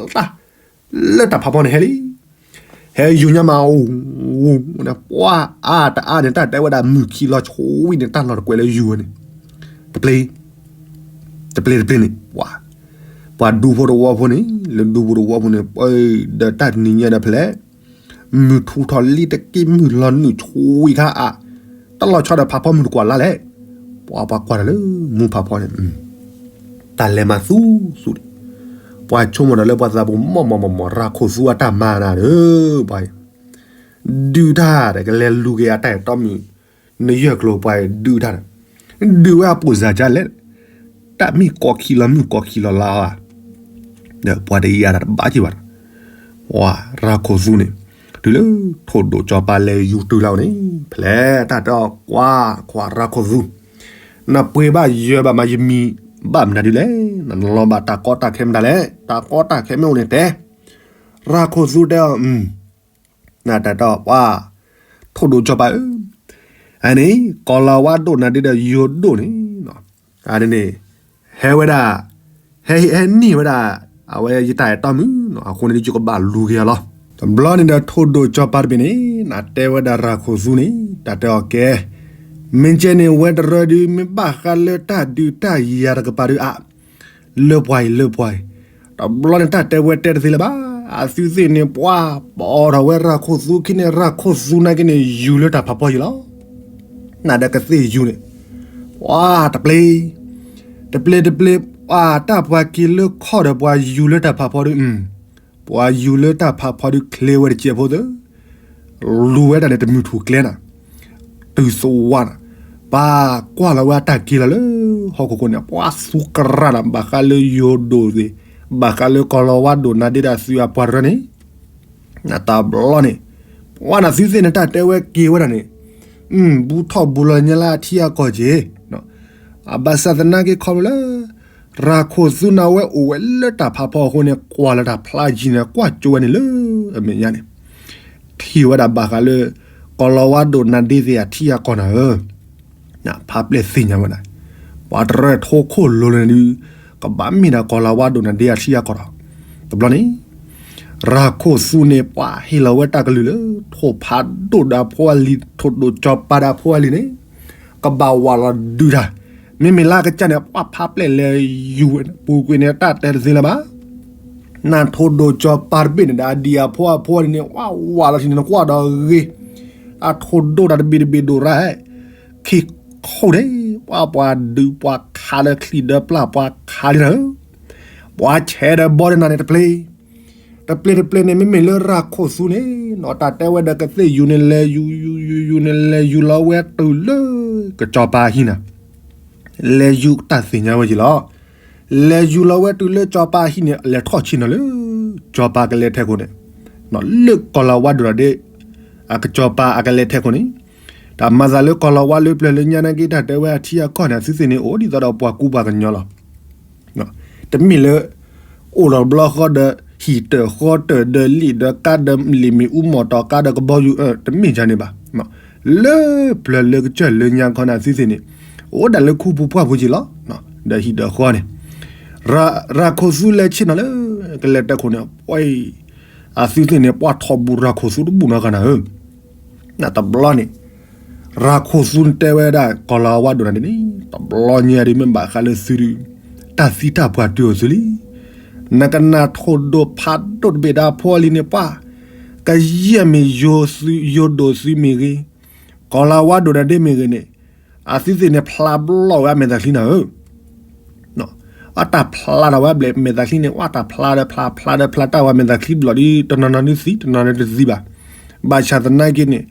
လၢတၢ်ဖးဖီန့ၣ်ဟဲလံ. ဟဲယူၤညါမး အိၣ် ပှၤအါတအါန့ၣ် တၢ်တဲဝဲဒၣ်မုၢ်ခံလီၤဆူဝံၤန့ၣ် တၢ်လီၢ်တကွဲးလၢယူၤဝဲန့ၣ်, တပျ့ တပျ့တပျ့န့ၣ် ပှၤ ပှၤဒူဖိတဝီဖိန့ၣ် လၢဒူဖိတဝီဖိန့ၣ် ပှၤဒီးတၢ်တနံၤညါဒီးဖဲလဲၣ် မုၢ်ထူၣ်ထီၣ်လံတက့ၢ် မုၢ်လီၤနုာ်ဆူဝံၤခါအါ, တၢ်လီၤဆီဒီးဖးဖီမုၢ်တကွၢ်လါလဲၣ်. ပှၤ ပှၤကွၢ်တၢ်လၢမူဖးဖီန့ၣ် တၢ်လဲၤမၤသူသူန့ၣ်, ပှၤဆိကမိၣ်ဒီးလၢပှၤသးပူၤ မီၢ်မီၢ်မီၢ်မီၢ် ရၤခိၣ်သူအတၢ်မၤနၤဒီး ပှၤ ဒုးတၢ်ဒီး ကလဲၤလူၤက့ၤအတၢ်အဲၣ်တီမုၣ် နယၢၢ်ကျိၤပှၤဒုးတၢ်ဒီး ဒုးဝဲအပိာ်စၢ်ကလဲၣ်, တၢ်မ့ၢ်ကိးခံလီၤမုၢ်ကိးခံလီၤလါဧါ, ဒီးပှၤတယာ်တၢ်တဘၣ်က့ၤဘၣ်ဒီး ပှၤရၤခိၣ်သူန့ၣ် တုၤလၢထိၣ်ဒိၣ်ကၠီၤပၤလဲၤယူၤတုၤလီၤန့ၣ် ဖဲလဲၣ်တၢ်တဲအီၤ ကွၢ်ကွၢ်ရၤခိၣ်သူ, နပှ့ၤဘၣ်ယၢၤဘၣ်မး ယမံၤဘၣ်မနုၤဒ်လဲၣ်, နလီၤဘၣ်တၢ်ကီတၢ်ခဲမတၤလဲၣ်, တၢ်ကီတၢ်ခဲမ့ၢ်အိၣ်န့ၣ်တဲ, ရၤခိၣ်သူတဲအီၤ နတၢ်တဲအီၤ ပှၤ ထိၣ်ဒိၣ်ကၠီၤပၤဧၢ, အန့ၣ် ကီၤလၤဝါဒိၣ်နၤဒ့ဒီးယိၤဒိၣ်န့ၣ် အန့ၣ်န့ၣ် ဟဲဝဲဒၣ် ဟဲ ဟဲန့ၢ်ဝဲဒၣ် အဝဲယတၢ်အဲၣ်တီမုၣ် အဃိန့ၣ် ယကဘၣ်လူၤက့ၤအီၤလီၤ. တဘျီန့ၣ်ဒီးထိၣ်ဒိၣ်ကၠီၤပၤတဘ့ၣ်န့ၣ် နတဲဝဲဒၣ်ရၤခိၣ်သူန့ၣ် တၢ်တဲအီၤကဲ, မ့ၢ်ကဲန့ၣ် ဝဲတရၢဒုး မ့ၢ်ဘၣ်ဃးလၢတၢ်ဒုးတၢ်ယၤတကပၤဒုးအါ လၢပှၤအံၤလၢပှၤအံၤ, တဘျီန့ၣ် တၢ်တဲဝဲတဲတသ့လၢၤဘၣ်, အသုသ့ၣ်န့ၣ် ပှၤ ပအီၣ်ထီၣ်ဝဲရၤခိၣ်သူခံန့ၣ် ရၤခိၣ်သူနာ်က့န့ၣ် ယူၤလၢတၢ်ဖးဖီယံၤလီၤ. နဒီးကသ့ၣ်ယူၤန့ၣ် ပှၤတပျ့ တပျ့တပျ့ ပှၤတၢ်ပှၤက့ၤလၢခီၣ်ဒီးပှၤယူၤလၢတၢ်ဖးဖီဒုး ပှၤယူၤလၢတၢ်ဖးဖီဒုး ချ့ဝဲတစဲးဖိသၢ လူၤဝဲဒၣ်န့ၣ် တမုၢ်ထူၣ်ကျဲနၤ, တုၤသဝါနၤ, ပှၤကွၢ်လီၤဝဲအတၢ်က့ၤလီၤလၢ ဟီၣ်ခိၣ်ခိၣ်န့ၣ် ပှၤသူကရၢ်နၤ ဘၣ်ဃးလၢယိၤဒိၣ်သ့ၣ်, ဘၣ်ဃးလၢကီၤလၤဝါဒိၣ်နၤဒ့ဒီးသုအပှၤတရၢန့ၣ်, နတဘျီန့ၣ် ပှၤနသုသ့ၣ်န့ၣ် တၢ်တဲဝဲက့ၤဝဲဒၣ်န့ၣ်, ဘူးထီၣ်ဘူးလီၤညါလၢအထံအကီၢ်က့ၤ, အဘၣ်ဆၣ်သနာ်က့ခီဖျိလၢ ရၤခိၣ်သူနၤဝဲအိၣ်ဝဲလၢတၢ်ဖးဖီအဃိန့ၣ် ကွၢ်လၢတၢ်ဖျါယံၤန့ၣ် ကွၢ်ကၠိဝဲန့ၣ်လၢအမဲာ်ညါန့ၣ်, ထံၣ်ဝဲဒၣ်ဘၣ်ဃးလၢ ကီၤလၤဝါဒိၣ်နၤဒ့သ့ၣ်အထံအကီၢ်နၤဧၢ, ဖးပျဲၢ်သ့ၣ်ညါဝဲဒၣ်, ပှၤတရၢထိခိၣ်လိၤလၢန့ၣ်ဒုး ကဘၣ်မ့ၢ်ဒၣ်ကီၤလၤဝါဒိၣ်နၤဒ့အထံအကီၢ်ဒီး, တဘျီန့ၣ် ရၤခိၣ်သူန့ၣ် ပှၤဟ့ၣ်လီၤဝဲတၢ်ကလုၢ်လၢ ထိၣ်ဖးဒိၣ်ဒီးအဖိအလံၤ ထိၣ်ဒိၣ်ကၠီၤပၤဒီးအဖိအလံၤန့ၣ် ကဘၣ်ဝးလီၤဒုးတၢ်, မ့မ့ၢ်လၢအကစၢ်န့ၣ် ပှၤဖးပျဲၢ်လဲၤယူၤဝဲ ပူၤကွံာ်န့ၣ် တၢ်တဲတသ့လၢၤဘၣ် နထိၣ်ဒိၣ်ကၠီၤပၤတဘ့ၣ်န့ၣ်ဒီး အဒံၣ်အဖိအဖိန့ၣ် ဝးဝးလီၤထံန့ၣ် နကွၢ်ဒီးဂ့ၤ, အထိၣ်ဒိၣ်တၢ်တဘ့ၣ်တဘ့ၣ်ဒိၣ်ရၣ်, ခံခိၣ်န့ၣ် ပှၤပှၤဒုးပှၤခးဒီးချံၣ်ဒီးပျၢ်ပှၤခးလံနၤဧၢ, ပှၤဆဲးဒီးဘီဒီးနၤန့ၣ်တပျ့ၤ, တပျ့ၤတပျ့ၤန့ၣ် မ့မ့ၢ်လၢရၤခိၣ်သူန့ၣ် နီၢ်တၢ်တဲဝဲဒီးကသ့ၣ်ယူၤန့ၣ် လဲၤယူၤယူၤယူၤယူၤန့ၣ် လဲၤယူၤလီၤဝဲတုၤလၢ ကစီၤပၤအဟံၣ်နၤ လဲၤယူၤတၢ်သ့ၣ်ညါဝဲယံၤလီၤ. လဲၤယူၤလီၤဝဲတုၤလၢစီၤပၤအဟံၣ်န့ၣ် လဲၤထီၣ်ဆ့ၣ်နီၤလၢ စီၤပၤကလဲၤထဲခိၣ်န့ၣ်, လၢကီၤလၤဝါဒိၣ်ဒီး အကစီၤပၤအကလဲၤထဲခိၣ်န့ၣ်, တၢ်မၤသးလၢကီၤလၤဝါလၢပျၢၤလၢညါနာ်က့ တၢ်တဲဝဲအထံအကီၢ်န့ၣ် အသုသ့ၣ်န့ၣ် အိၣ်ဒ်သိးဒီးပှၤကူပှၤကညီလီၤ. တမ့ၢ်လၢ အိၣ်ဒီးဘျီဃီဒီး ဟံၣ်တၢၢ်ဃီတၢၢ်ဒီးလံာ်ဒီးကါဒီး လံာ်မ့ၣ်အူမီၢ်တီၢ်ကါဒီးကဘီယူၤ တမ့ၢ်ဒ်န့ၣ်ဘၣ်. လၢပျၢၤလၢကစၢၢ်လၢညါခီန့ၣ် အသုသ့ၣ်န့ၣ် အိၣ်ဒၣ်လၢခူပူၤပှၢ်ပူၤက့ၤလီၤ. ဒီးဟံၣ်ဒီးဃီန့ၣ် ရၤခိၣ်သူလဲၤဆ့ၣ်နီၤလၢ ကလဲၤတဲခိၣ်န့ၣ် ပှၤ အသုသ့ၣ်န့ၣ် ပှၤထီၣ်ဘူးရၤခိၣ်သူတဘူးနီတဂၤနၤဧၢ နတဘျီန့ၣ် ရၤခိၣ်သူတဲဝဲဒၣ် ကီၤလၤဝါဒိၣ်နၤဒ့န့ၣ် တဘျီညါဒုး မ့ၢ်ဘၣ်ဃးလၢသုဒုး တၢ်သံတၢ်ပှၢ်တုၤအိၣ်သုလံ. နကနၣ်ထိၣ်ဒိၣ်ဖးဒိၣ်တဘ့ၣ်ဒီးအဖိအလံၤန့ၣ် ပှၤ ကယဲၢ်မ့ၢ်ယိၤဒိၣ်သုမ့ၢ်ဂ့ၤ, ကီၤလၤဝါဒိၣ်နၤဒ့မ့ၢ်ဂ့ၤန့ၣ် အသုသ့ၣ်န့ၣ် ဖျါဘျီၣ်ဝဲအမဲာ်သၣ်ချံနၤဧၢ အတၢ်ဖျါထီၣ်ဝဲအမဲာ်သၣ်ချံန့ၣ် အတၢ်ဖျါဒီးဖျါ ဖျါဒီးဖျါ တၢ်ဝဲအမဲာ်သၣ်ချံဘျီၣ်ဒ် တနီၤနီၤဒုးသံ တနီၤနီၤဒုးတသံဘၣ်. ဘၣ်ဆၣ်သနာ်က့န့ၣ်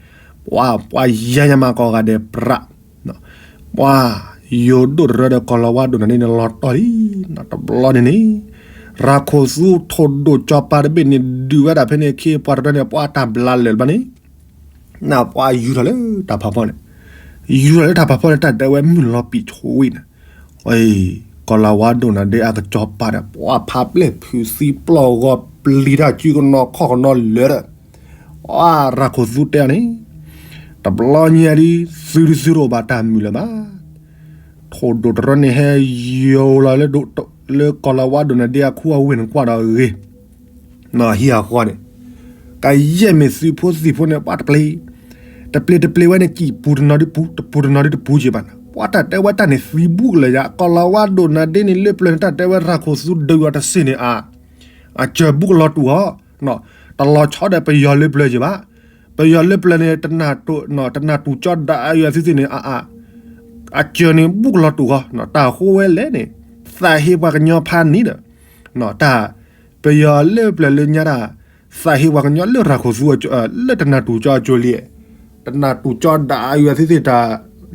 ပှၤ ပှၤယါညါမးကီၢ်ဂၤဒဲးပြး ပှၤ ယိၤဒိၣ်တရၢဒီးကီၤလၤဝါဒိၣ်နၤဒ့န့ၣ် လီၤတီၢ်လံ တဘျီန့ၣ်န့ၣ် ရၤခိၣ်သူထိၣ်ဒိၣ်ကၠီၤပၤတဘ့ၣ်န့ၣ် ဒုးဝဲဒၣ်ဖဲန့ၣ်အခ့အပှၤတရၢန့ၣ် ပှၤတၢ်ဘျါလၢာ်လၢၤဘၣ်န့ၣ် နပှၤယူၤထီၣ်လၢတၢ်ဖးဖီန့ၣ်, ယူၤထီၣ်လၢတၢ်ဖးဖီန့ၣ် တၢ်တဲဝဲမုၢ်လီၤပံာ်ဆိဝံၤန့ၣ်, အ ကီၤလၤဝါဒိၣ်နၤဒ့အကစီၤပၤဒီး ပှၤဖးပျဲၢ်ဖုးသံပျီၢ်ဂီၤပျံၤတၢ်စုကနီၤခီၣ်ကနီၤလၢာ်ဒီး အရၤခိၣ်သူတဲအီၤန့ၣ် တဘျီညါဒုး သုတသုတအိၣ်ဘၣ်တၢ်မုာ်လၢၤဘၣ်. ထိၣ်ဒိၣ်တရၢန့ၣ်ဟဲယိၤလီၤလၢ လၢကီၤလၤဝါဒိၣ်နၤဒ့အခူအဝ့ၢ်န့ၣ်ကွၢ်ဒီးအဂ့ၤ ဟံၣ်အဃီန့ၣ် ကယဲၢ်မ့ၢ်သုးဖိသံၣ်ဖိန့ၣ် ပှၤတပျ့ၤ တပျ့ၤတပျ့ၤဝဲန့ၣ် ကံၣ်ပူၤတနီၤဒုးပူၤ တပူၤတနီၤဒုးတပူၤက့ၤဘၣ်န့ၣ် ပှၤတၢ်တဲဝဲတၢ်န့ၣ်သံဘူးကလၢာ်ယါ ကီၤလၤဝါဒိၣ်နၤဒ့န့ၣ်လၢပျၢၤန့ၣ် တၢ်တဲဝဲရၤခိၣ်သူဒုးအီၤတစ့ၢ်န့ၣ်အါ အစၢၤဘူးကလီၤတူာ်အီၤ တလီၤဆီဒီးပယီၤလၢပျၢၤက့ၤဘၣ်. ပယီၤလၢပျၢၤန့ၣ် တနၢ်တူၢ်ကၠီဒၣ်အယွၤသုသ့ၣ်န့ၣ် အ အစၢၤန့ၣ်ဘူးကလီၤတူာ်ဃီ တၢ်ဃိဝဲလဲၣ်န့ၣ် သးဟ့ပှၤကညီဖးန့ၣ်ဒီး တၢ် ပယီၤလၢပျၢၤလၢညါတၢ် သးဟ့ပှၤကညီလၢရၤခိၣ်သူ လၢတနၢ်တူၢ်ကၠီအကၠိလံ တနၢ်တူၢ်ကၠီဒၣ်အယွၤသုသ့ၣ်တၢ်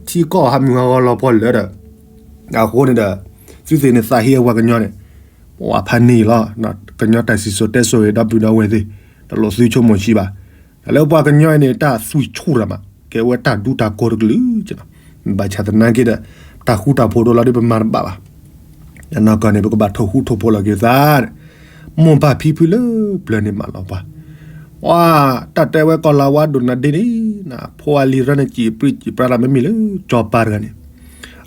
ထံကီၢ်ဟးမုၢ်ဟးဂီၤလီၤပှီၢ်လၢာ်ဒီး အဃိန့ၣ်ဒီး သုသ့ၣ်န့ၣ်သးဟ့အပှၤကညီန့ၣ် ပှၤဖးန့ၢ်လီၤ. ကညီတၢ်စံၣ်စိၤတဲစိၤအံၤ ဒီပုၢ်ဒီဝဲၢ်သ့ၣ် တလိၣ်သုဆိကမိၣ်ဆံးဘၣ်. တၢ်လၢပှၤကညီအံၤန့ၣ် တၢ်သွံၣ်ဆူၣ်တၢ်မး ကဲဝဲတၢ်ဒူတၢ်ကိးတကလုာ် ဘၣ်ဆၣ်သနာ်က့ဒီး တၢ်ဃူတၢ်ဖိးဒိၣ်လီၤဒ်ပမၤတဘၣ်ဘၣ်. အနီၢ်ကီၢ်န့ၣ် ပကဘၣ်ထိၣ်ဃူထိၣ်ဖိးလီၤက့ၤသးန့ၣ် မိၢ်ပၢ်ဖံဖုလၢပျၢၤန့ၣ်မးလီၤပှၤ ပှၤ တၢ်တဲဝဲကီၤလၤဝါဒိၣ်နၤဒ့န့ၣ် ဖိအလံၤရၢန့ၣ် စံၣ်ပြံစံၣ်ပြါတၢ်မ့မ့ၢ်လၢ ကၠီၤပၤတဂၤန့ၣ်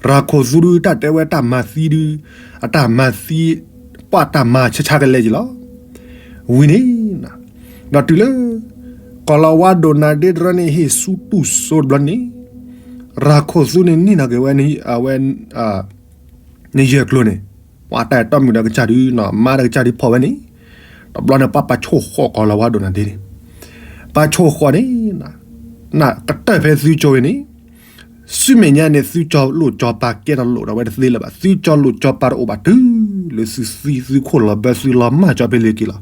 ရၤခိၣ်သူဒုးတၢ်တဲဝဲတၢ်မၤသံဒုး အတၢ်မၤသံ ပှၤတၢ်မၤဆါဆါကလဲာ်က့ၤလီၤ. ဝံၤန့ၣ် ဒီးတုၤလၢ ကီၤလၤဝါဒိၣ်နၤဒ့တရၢန့ၣ် ဟ့ၣ်ဆူတူၢ်စိတဘျီန့ၣ် ရၤခိၣ်သူန့ၣ်န့ၢ်နီၢ်က့ၤဝဲ အဝဲ နယဲၢ်ကျိၤန့ၣ် ပှၤတၢ်အဲၣ်တီမုၣ်ဒီးကစၢ်ဒုး မါဒီးကစၢ်ဒုးဖီၣ်ဝဲန့ၣ် တဘျီန့ၣ် ပှၤပာ်ဆိၣ်ဃီၣ်ကီၤလၤဝါဒိၣ်နၤဒ့န့ၣ် ပာ်ဆိၣ်ဃီၣ်န့ၣ် နကတၢၢ်ဖဲသုကၠိဝဲန့ၣ် ဆူမဲာ်ညါန့ၣ် သုကၠီၤလိၣ်ကၠီၤပၤကဲထီၣ်လိၣ်ဒီးဝဲတသ့လၢၤဘၣ်. သုကၠီၤလိၣ်ကၠီၤပၤတအိၣ်ဘၣ်တုၤလၢသုသံသုခိၣ်လီၤဘၢသုလီၤမၢ်ကၠီၤဖဲလ့ၤက့ၤလီၤ.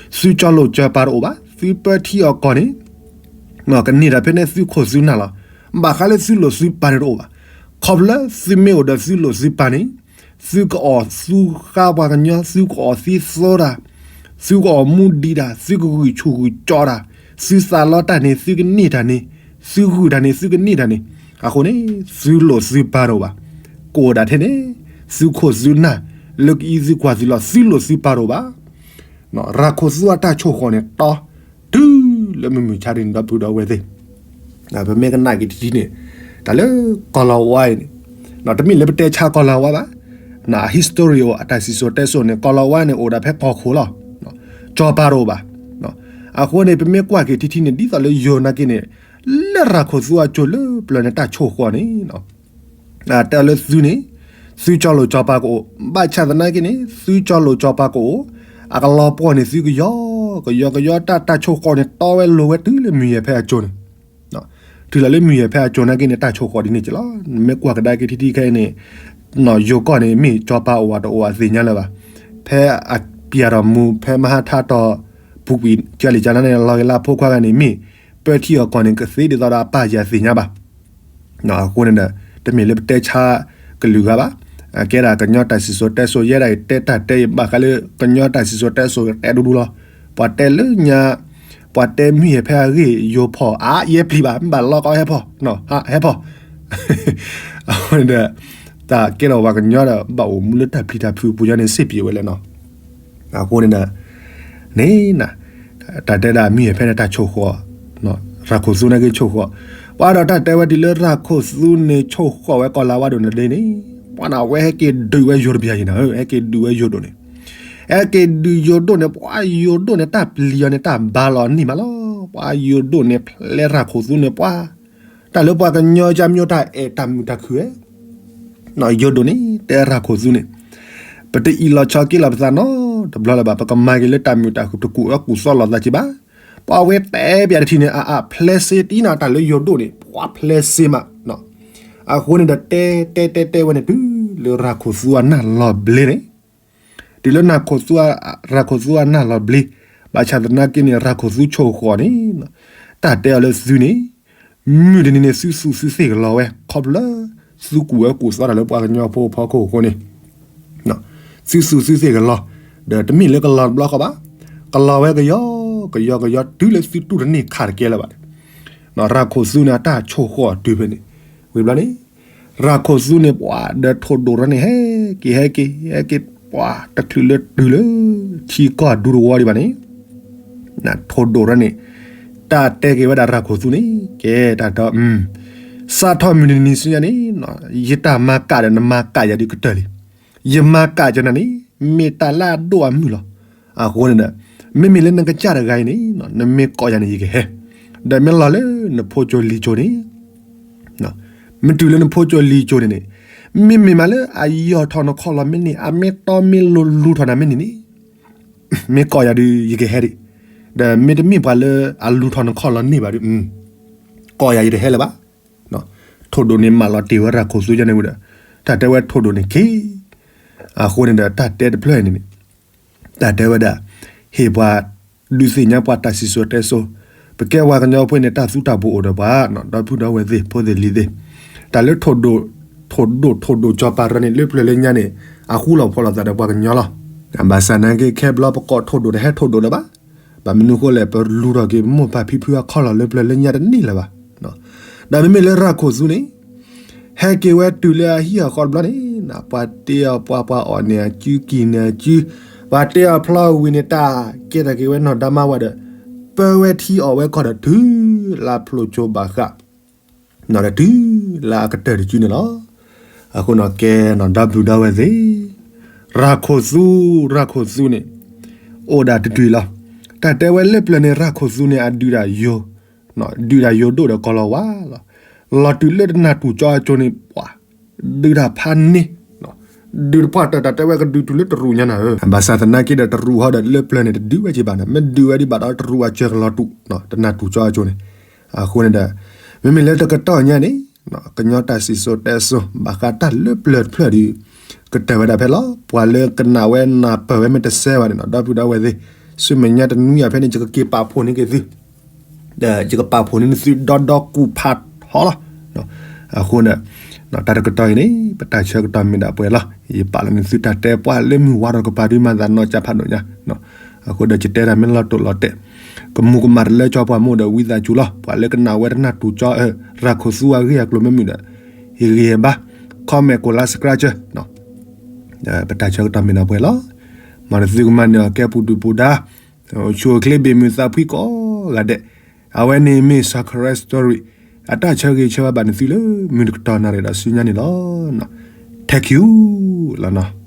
သုကၠီၤလိၣ်ကၠီၤပၤတအိၣ်ဘၣ်. သုပၢထံအီၣ်ကီၢ်န့ၣ် ကန့ၢ်တၢ်ဖဲန့ၣ်သုခိၣ်သုနၢ်လီၤ. ဘၣ်ဃးလၢသုလိၣ်သုပၤန့ၣ်တအိၣ်ဘၣ်. ခီဖျိသုမ့ၢ်အိၣ်ဒီးသုလိၣ်သုပၤန့ၣ် သုကအီၣ်သူဃါပှၤကညီ သုကအီၣ်သံသိတၢ် သုကအီၣ်မူဒံးတၢ် သုကဂုာ်ဆူၣ်ဂုာ်ကၠီတၢ် သုသးလီတၢ်န့ၣ် သုကန့ၢ်တၢ်န့ၣ် သုဂုာ်တၢ်န့ၣ် သုကန့ၢ်တၢ်န့ၣ် အဃိန့ၣ် သုလိၣ်သုပၤတအိၣ်ဘၣ်. ကအိၣ်ဒၣ်ထဲန့ၣ် သုခိၣ်သုနၢ် လၢကအံးသုကွၢ်သုလီၤ သုလိၣ်သုပၤတအိၣ်ဘၣ်. ရၤခိၣ်သူအတၢ်ဆိၣ်ဃီၣ်န့ၣ် တီ တုၤလၢမုၢ်မုၢ်ဆါဒ်န့ၣ် ဒီပုၢ်ဒီဝဲၢ်သ့ၣ် ပမ့ၢ်ကနၣ်က့ၤတထံၣ်န့ၣ် တၢ်လၢကီၤလၤဝါအံၤန့ၣ် တမ့ၢ်လၢပတဲဆါကီၤလၤဝါဘၣ်. အ history အတၢ်စံၣ်စိၤတဲစိၤန့ၣ် ကီၤလၤဝါန့ၣ် အိၣ်ဒၣ်ဖဲကီၢ်ခိၣ်လီၤ. ကၠီၤပၤတအိၣ်ဘၣ်. အဃိန့ၣ် ပမ့ၢ်ကွၢ်က့ၤထံထံန့ၣ် ဒ်သိးလၢယိၤနာ်က့န့ၣ် လၢရၤခိၣ်သူအကၠိလၢပျၢၤန့ၣ် တၢ်ဆိၣ်ဃီၣ်န့ၣ် တဲအီၤလၢသုန့ၣ် သုကၠီၤလိာ်ကၠီၤပၤကအိၣ် ဘၣ်ဆၣ်သနာ်က့န့ၣ် သုကၠီၤလိာ်ကၠီၤပၤကအိၣ် အကလီၤပှီၢ်န့ၣ် သုကယီ ကယီကယီတၢ် တၢ်ဆိၣ်ဃီၣ်န့ၣ် တီဝဲလိၤဝဲတုၤလၢမုၢ်ယဲၢ်ဖဲအကၠိန့ၣ် တုၤလီၤလၢမုၢ်ယဲၢ်ဖဲအကၠိနာ်က့န့ၣ် တၢ်ဆိၣ်ဃီၣ်ဒ်န့ၣ်က့လီၤ. မ့ၢ်ကွၢ်ကဒါက့ၤထံထံခဲအံၤန့ၣ် ယိၤကီၢ်န့ၣ် မ့ၢ်ကၠီၤပၤအိၣ်အတအိၣ်အသ့ၣ်ညါလၢၤဘၣ်. ဖဲအပျဲၢ်ဒီးမူ ဖဲမဟါထါတီၤ ပူၤကွံာ် ကၢလံာ်ကၢနါန့ၣ် လီၤဂ့ၤလၢအဖိခွါဂၤန့ၣ် မ့ၢ်ပၢထံအီၣ်ကီၢ်န့ၣ် ကသ့ဒ်သိးဒီးအပၢ်ယၤသ့ၣ်ညါဘၣ်. အဃိန့ၣ်ဒီး တမ့ၢ်လၢပတဲဆါကလုာ်ဂၤဘၣ်. ကဲဒၣ်ကညီတၢ်စံၣ်စိၤတဲစိၤ ယဲဒၣ်အံၤတဲတၢ်တဲအံၤ ဘၣ်ဃးလၢကညီတၢ်စံၣ်စိၤတဲစိၤ တဲဒူဒူလီၤ. ပှၤတဲလၢညါ ပှၤတဲမုၢ်ယဲၢ်ဖဲအဂ့ၢ် ယိၤဖီၣ် အါ ယဲပျံၤဘၣ် မ့ၢ်ဘၣ်လီၤကီးဟဲဖီၣ် ဟဲဖီၣ် အဃိန့ၣ်ဒီး တၢ်ကဲထီၣ်ပှၤကညီဒီး ဘၣ်အိၣ်မူလၢတၢ်ပျံၤတၢ်ဖုးပူၤညီန့ၣ် စ့ၢ်ပျံၤဝဲလဲၣ်နီၤ. အဃိန့ၣ်ဒီး န့ၣ် တၢ်တဲဒၣ်မုၢ်ယဲၢ်ဖဲန့ၣ် တၢ်ဆိၣ်ဃီၣ် ရၤခိၣ်သူနာ်က့ဆိၣ်ဃီၣ် ပှၤဒီးတၢ်တဲဝဲတုၤလၢရၤခိၣ်သူန့ၣ် ဆိၣ်ဃီၣ်ဝဲကီၤလၤဝါဒိၣ်နၤဒ့န့ၣ် ပှၤန့ၣ်အဝဲဟဲက့ၤဒုးဝဲယိၤတဘျီယံၤနၤ ဟဲက့ၤဒုးဝဲယိၤဒိၣ်န့ၣ် ဟဲက့ၤဒုးယိၤဒိၣ်န့ၣ် ပှၤယိၤဒိၣ်န့ၣ် တၢ်ပျံၤအီၤန့ၣ် တၢ်ဘါလီၤန့ၢ်မးလီၤ. ပှၤယိၤဒိၣ်န့ၣ် ဖျဲရၤခိၣ်သူန့ၣ် ပှၤ တၢ်လၢပှၤကညီကၢ်မျိတၢ်အဲၣ်တၢ်မုာ်တၢ်ခုၣ်ဝဲ ယိၤဒိၣ်န့ၣ် တဲရၤခိၣ်သူန့ၣ် ပတအံးလီၤဆီက့ၤလီၤပသးနီတဘျီလၢၤဘၣ်. ပကမၤက့ၤလၢတၢ်မုာ်တၢ်ခုၣ် တကူၣ်အၢကူၣ်သီလိာ်သးက့ၤဘၣ်. ပှၤဝဲတဲပၠးတထံၣ်န့ၣ် အအဖျဲးစ့တံနီၤ တၢ်လၢယိၤဒိၣ်န့ၣ် ပှၤဖျဲးစ့မး အဃိန့ၣ်ဒီး တဲတဲတဲတဲဝဲန့ၣ် တုၤလၢရၤခိၣ်သူအနၢ်လီၤဘျ့န့ၣ် တုၤလၢ ရၤခိၣ်သူအနၢ်လီၤဘျ့ ဘၣ်ဆၣ်သနာ်က့န့ၣ် ရၤခိၣ်သူဆိၣ်ဃီၣ်န့ၣ် တၢ်တဲအီၤလၢသုန့ၣ် မုၢ်တနံၤန့ၣ် သုသူၣ်သုသ့ၣ်ကလီၤဝဲ ခီဖျိ သုကူၣ်အၢကူၣ်သီတၢ်လၢပှၤကညီဖိအဖီခိၣ်အဃိန့ၣ် သုသူၣ်သုသ့ၣ်ကလီၤ ဒီးတမ့ၢ်လၢကလီၤတဘျီဃီဘၣ် ကလီၤဝဲကယီကယီကယီ တုၤလၢသုတူၢ်တန့ၢ်ခးတကဲလၢၤဘၣ်န့ၣ် ရၤခိၣ်သူန့ၣ် အတၢ်ဆိၣ်ဃီၣ်တုၤဖဲန့ၣ် ဝံၤဘျီန့ၣ် ရၤခိၣ်သူန့ၣ် ပှၤဒီးထိၣ်ဒိၣ်ရၢန့ၣ် ဟဲ ဟဲက့ၤ ဟဲက့ၤ ဟဲက့ၤ ပှၤတချုးလၢတုၤလၢ ထံကီၢ်ဒူတဝီဒံးဘၣ်န့ၣ် ထိၣ်ဒိၣ်ရၢန့ၣ် တၢ်တဲက့ၤဝဲဒၣ်ရၢ်ခိၣ်သူန့ၣ် ကဲတၢ်ဒီး စးထီၣ်မုၢ်တနံၤဆူညါန့ၣ် ယတၢ်မၤကၣ်ဒီးနမၤကၣ်ယၤဒုးကတၢၢ်လံ. ယမၤကၣ်ကနၤန့ၣ် မ့ၢ်တၢ်လၢအဒိၣ်အမုၢ်လီၤ. အဃိန့ၣ်ဒီး မ့မ့ၢ်လၢနကစၢ်တဂၤအံၤန့ၣ် နမ့ၢ်ကိးယၤန့ၣ် ယကဟဲ, ဒီးမ့ၢ်လီၤလၢနဖိကၠိလံၤကၠိန့ၣ် မ့ၢ်တုၤလၢနဖိကၠိလံၤကၠိန့ၣ်န့ၣ် မ့မ့ၢ်မးလၢအယီၢ်ထီၣ်နခီၣ်လီၤမ့ၢ်န့ၢ် အမ့ၢ်တီမ့ၢ်လိၤလူၤထီၣ်နၤမ့ၢ်န့ၣ်န့ၣ် မ့ၢ်ကိးယၤဒုး ယကဟဲဒံး, ဒီးမ့တမ့ၢ်ပှၤလၢအလူၤထီၣ်နခီၣ်လီၤန့ၢ်ဘၣ်ဒုး ကိးယၤယတဟဲလၢၤဘၣ်. ထိၣ်ဒိၣ်န့ၣ်မၤလီၤတ့ၢ်ဝဲရၢ်ခိၣ်သူယၤန့ၣ်ဝံၤဒီး တၢ်တဲဝဲထိၣ်ဒိၣ်န့ၣ်က့ၤ အဃိန့ၣ်ဒီးတၢ်တဲတဖျၢၣ်အံၤန့ၣ်န့ၣ် တၢ်တဲဝဲဒၣ် ဟ့ၣ်ပှၤ ဒုးသ့ၣ်ညါပှၤတၢ်စံၣ်စိၤတဲစိၤ, ပကဲပှၤကညီဖိန့ၣ် တၢ်သူတၢ်ပှ့ၤအိၣ်ဒီးပှၤ ဒီပုၢ်ဒီဝဲၢ်သ့ၣ် ဖိသ့ၣ်လံၤသ့ၣ်, တၢ်လၢ ထိၣ်ဒိၣ် ထိၣ်ဒိၣ် ထိၣ်ဒိၣ်စီၤပၤရၢန့ၣ် လၢပျၢၤလၢညါန့ၣ် အဃူလီၤဖိးလီၤသးဒီးပှၤကညီလီၤ. ဘၣ်ဆၣ်သနာ်က့ ခဲဘျီပကိးထိၣ်ဒိၣ်တဟဲထိၣ်ဒိၣ်လၢၤဘၣ်. ဘၣ်မနုၤဃိလဲၣ် ပလူၤထီၣ်က့ၤမိၢ်ပၢ်ဖံဖုအခီၣ်လီၢ်လၢပျၢၤလၢညါတန့ၢ်လၢၤဘၣ်. ဒီးမ့မ့ၢ်လၢရၢ်ခိၣ်သူန့ၣ် ဟဲက့ၤဝဲတုၤလၢအဟံၣ်အဃီတဘျီန့ၣ် ပှၤတ့အီၤပှၤ ပှၤအီၣ်န့ၢ်အစု ကံၢ်န့ၢ်အစု, ပှၤတ့အီၤဖျီဝံၤန့ၣ် တၢ်ကဲထီၣ်က့ၤဝဲနီၢ်ဒါမါဝၤဒီး ပၢဝဲထံအီၣ်ဝဲခီၣ်ဒီးတုၤလၢအဖျိၣ်ကၠိဘၣ်ဃး ဒီးတုၤလၢအကတၢၢ်တစုန့ၣ်လီၤ. အဃိန့ၣ်ကဲ ဒီပုၢ်ဒီဝဲၢ်သ့ၣ်, ရၢ်ခိၣ်သူ ရၢ်ခိၣ်သူန့ၣ် အိၣ်ဒၣ်တတုၤလီၤ. တၢ်တဲဝဲလၢပျၢၤန့ၣ် ရၢ်ခိၣ်သူန့ၣ် အဒုးဒၣ်ယိၤ ဒုးဒၣ်ယိၤဒိၣ်ဒီးကီၤလီၤဝါလီၤ. လီၤတုၤလၢတနၢ်တူၢ်ကၠီအကၠိန့ၣ် ပှၤ ဒုးတၢ်ဖးန့ၢ် ဒုးတပှၢ်တၢၢ် တၢ်တဲဝဲကဒုးတုၤလၢတရူးညါနၤဧၢ, ဘၣ်ဆၣ်သနာ်က့ဒီးတရူးဟီဒီးလၢပျၢၤန့ၣ် တဒုးဝဲက့ၤဘၣ်န့ၣ် မ့ၢ်ဒုးဝဲဒံးဘၣ်ဒီးတရူးအစၢၤကလီၤတူာ် တနၢ်တူၢ်ကၠီအကၠိန့ၣ်. အဃိန့ၣ်ဒီး မ့မ့ၢ်လၢတကတီၢ်ညါန့ၣ် ကညီတၢ်စံၣ်စိၤတဲစိၤ ဘၣ်ဃးတၢ်လၢပျၢၤတဖျၢၣ်ဒီး ကတၢၢ်ဝဲဒၣ်ဖဲလီၤ. ပှၤလၢကနၣ်ဝဲနၢ်ပၢၢ်ဝဲမ့ၢ်တစဲဘၣ်န့ၣ် ဒီပုၢ်ဒီဝဲၢ်သ့ၣ်, ဆူမဲာ်ညါတနွံအံၤဖဲန့ၣ် ယကက့ၤပာ်ဖှိၣ်န့ၢ်က့ၤသု ဒီးယကပာ်ဖှိၣ်န့ၢ်သုဒီဒီကူၣ်ဖးထီလီၤ. အဃိန့ၣ် တၢ်တကတီၢ်အံၤန့ၣ် ပတၢ်ဆၢကတီၢ်မ့ၢ်ဒၣ်ပှဲၤလီၤ. ယပာ်လီၤန့ၢ်သုတၢ်တဲပှၤလၢမုၢ်ဝါထီၣ်ကပၤဒုးမၤသးနီၢ်ကၠၢ်ဖးဒိၣ်ညါ. အဃိဒီးယတဲတၢ်မ့ၢ်လီၤတိာ်လီၤတဲာ် ကမူၤကမၣ်တလၢကၠီပှၤမိၢ်ဒီးဝံသးစူၤလီၤ. ပှၤလၢကနၣ်ဝဲတနၢ်တူၢ်ကၠီ ရၢ်ခိၣ်သူအဂ့ၢ်အကျိၤမ့ၢ်မုာ်ဒီး ဟ့ၣ်ဂံၢ်ဟ့ၣ်ဘါ comment ကိး like subscribe ပတၢ်ဆၢကတီၢ်မ့ၢ်ဒၣ်ပှဲၤလီၤ. မ်နသုကမၤန့ၢ်အီၤကဲပူၤဒုၣ်ပူၤဒါ အိၣ်ဆူၣ်အိၣ်ချ့ဘၣ်မုာ်သးဖှံကိးဂၤဒဲး. အဝဲန့ၣ်မ့ၢ် စီၤခရံာ် story အတၢ်ဆၢဂ့ၤဆၢဝါဘၣ်နသုလၢမုၢ်တကတီၢ်နၣ်ရံၣ်ဒီးဆူညါန့ၣ်လီၤ. ထဲးခံလီၤနီၤ.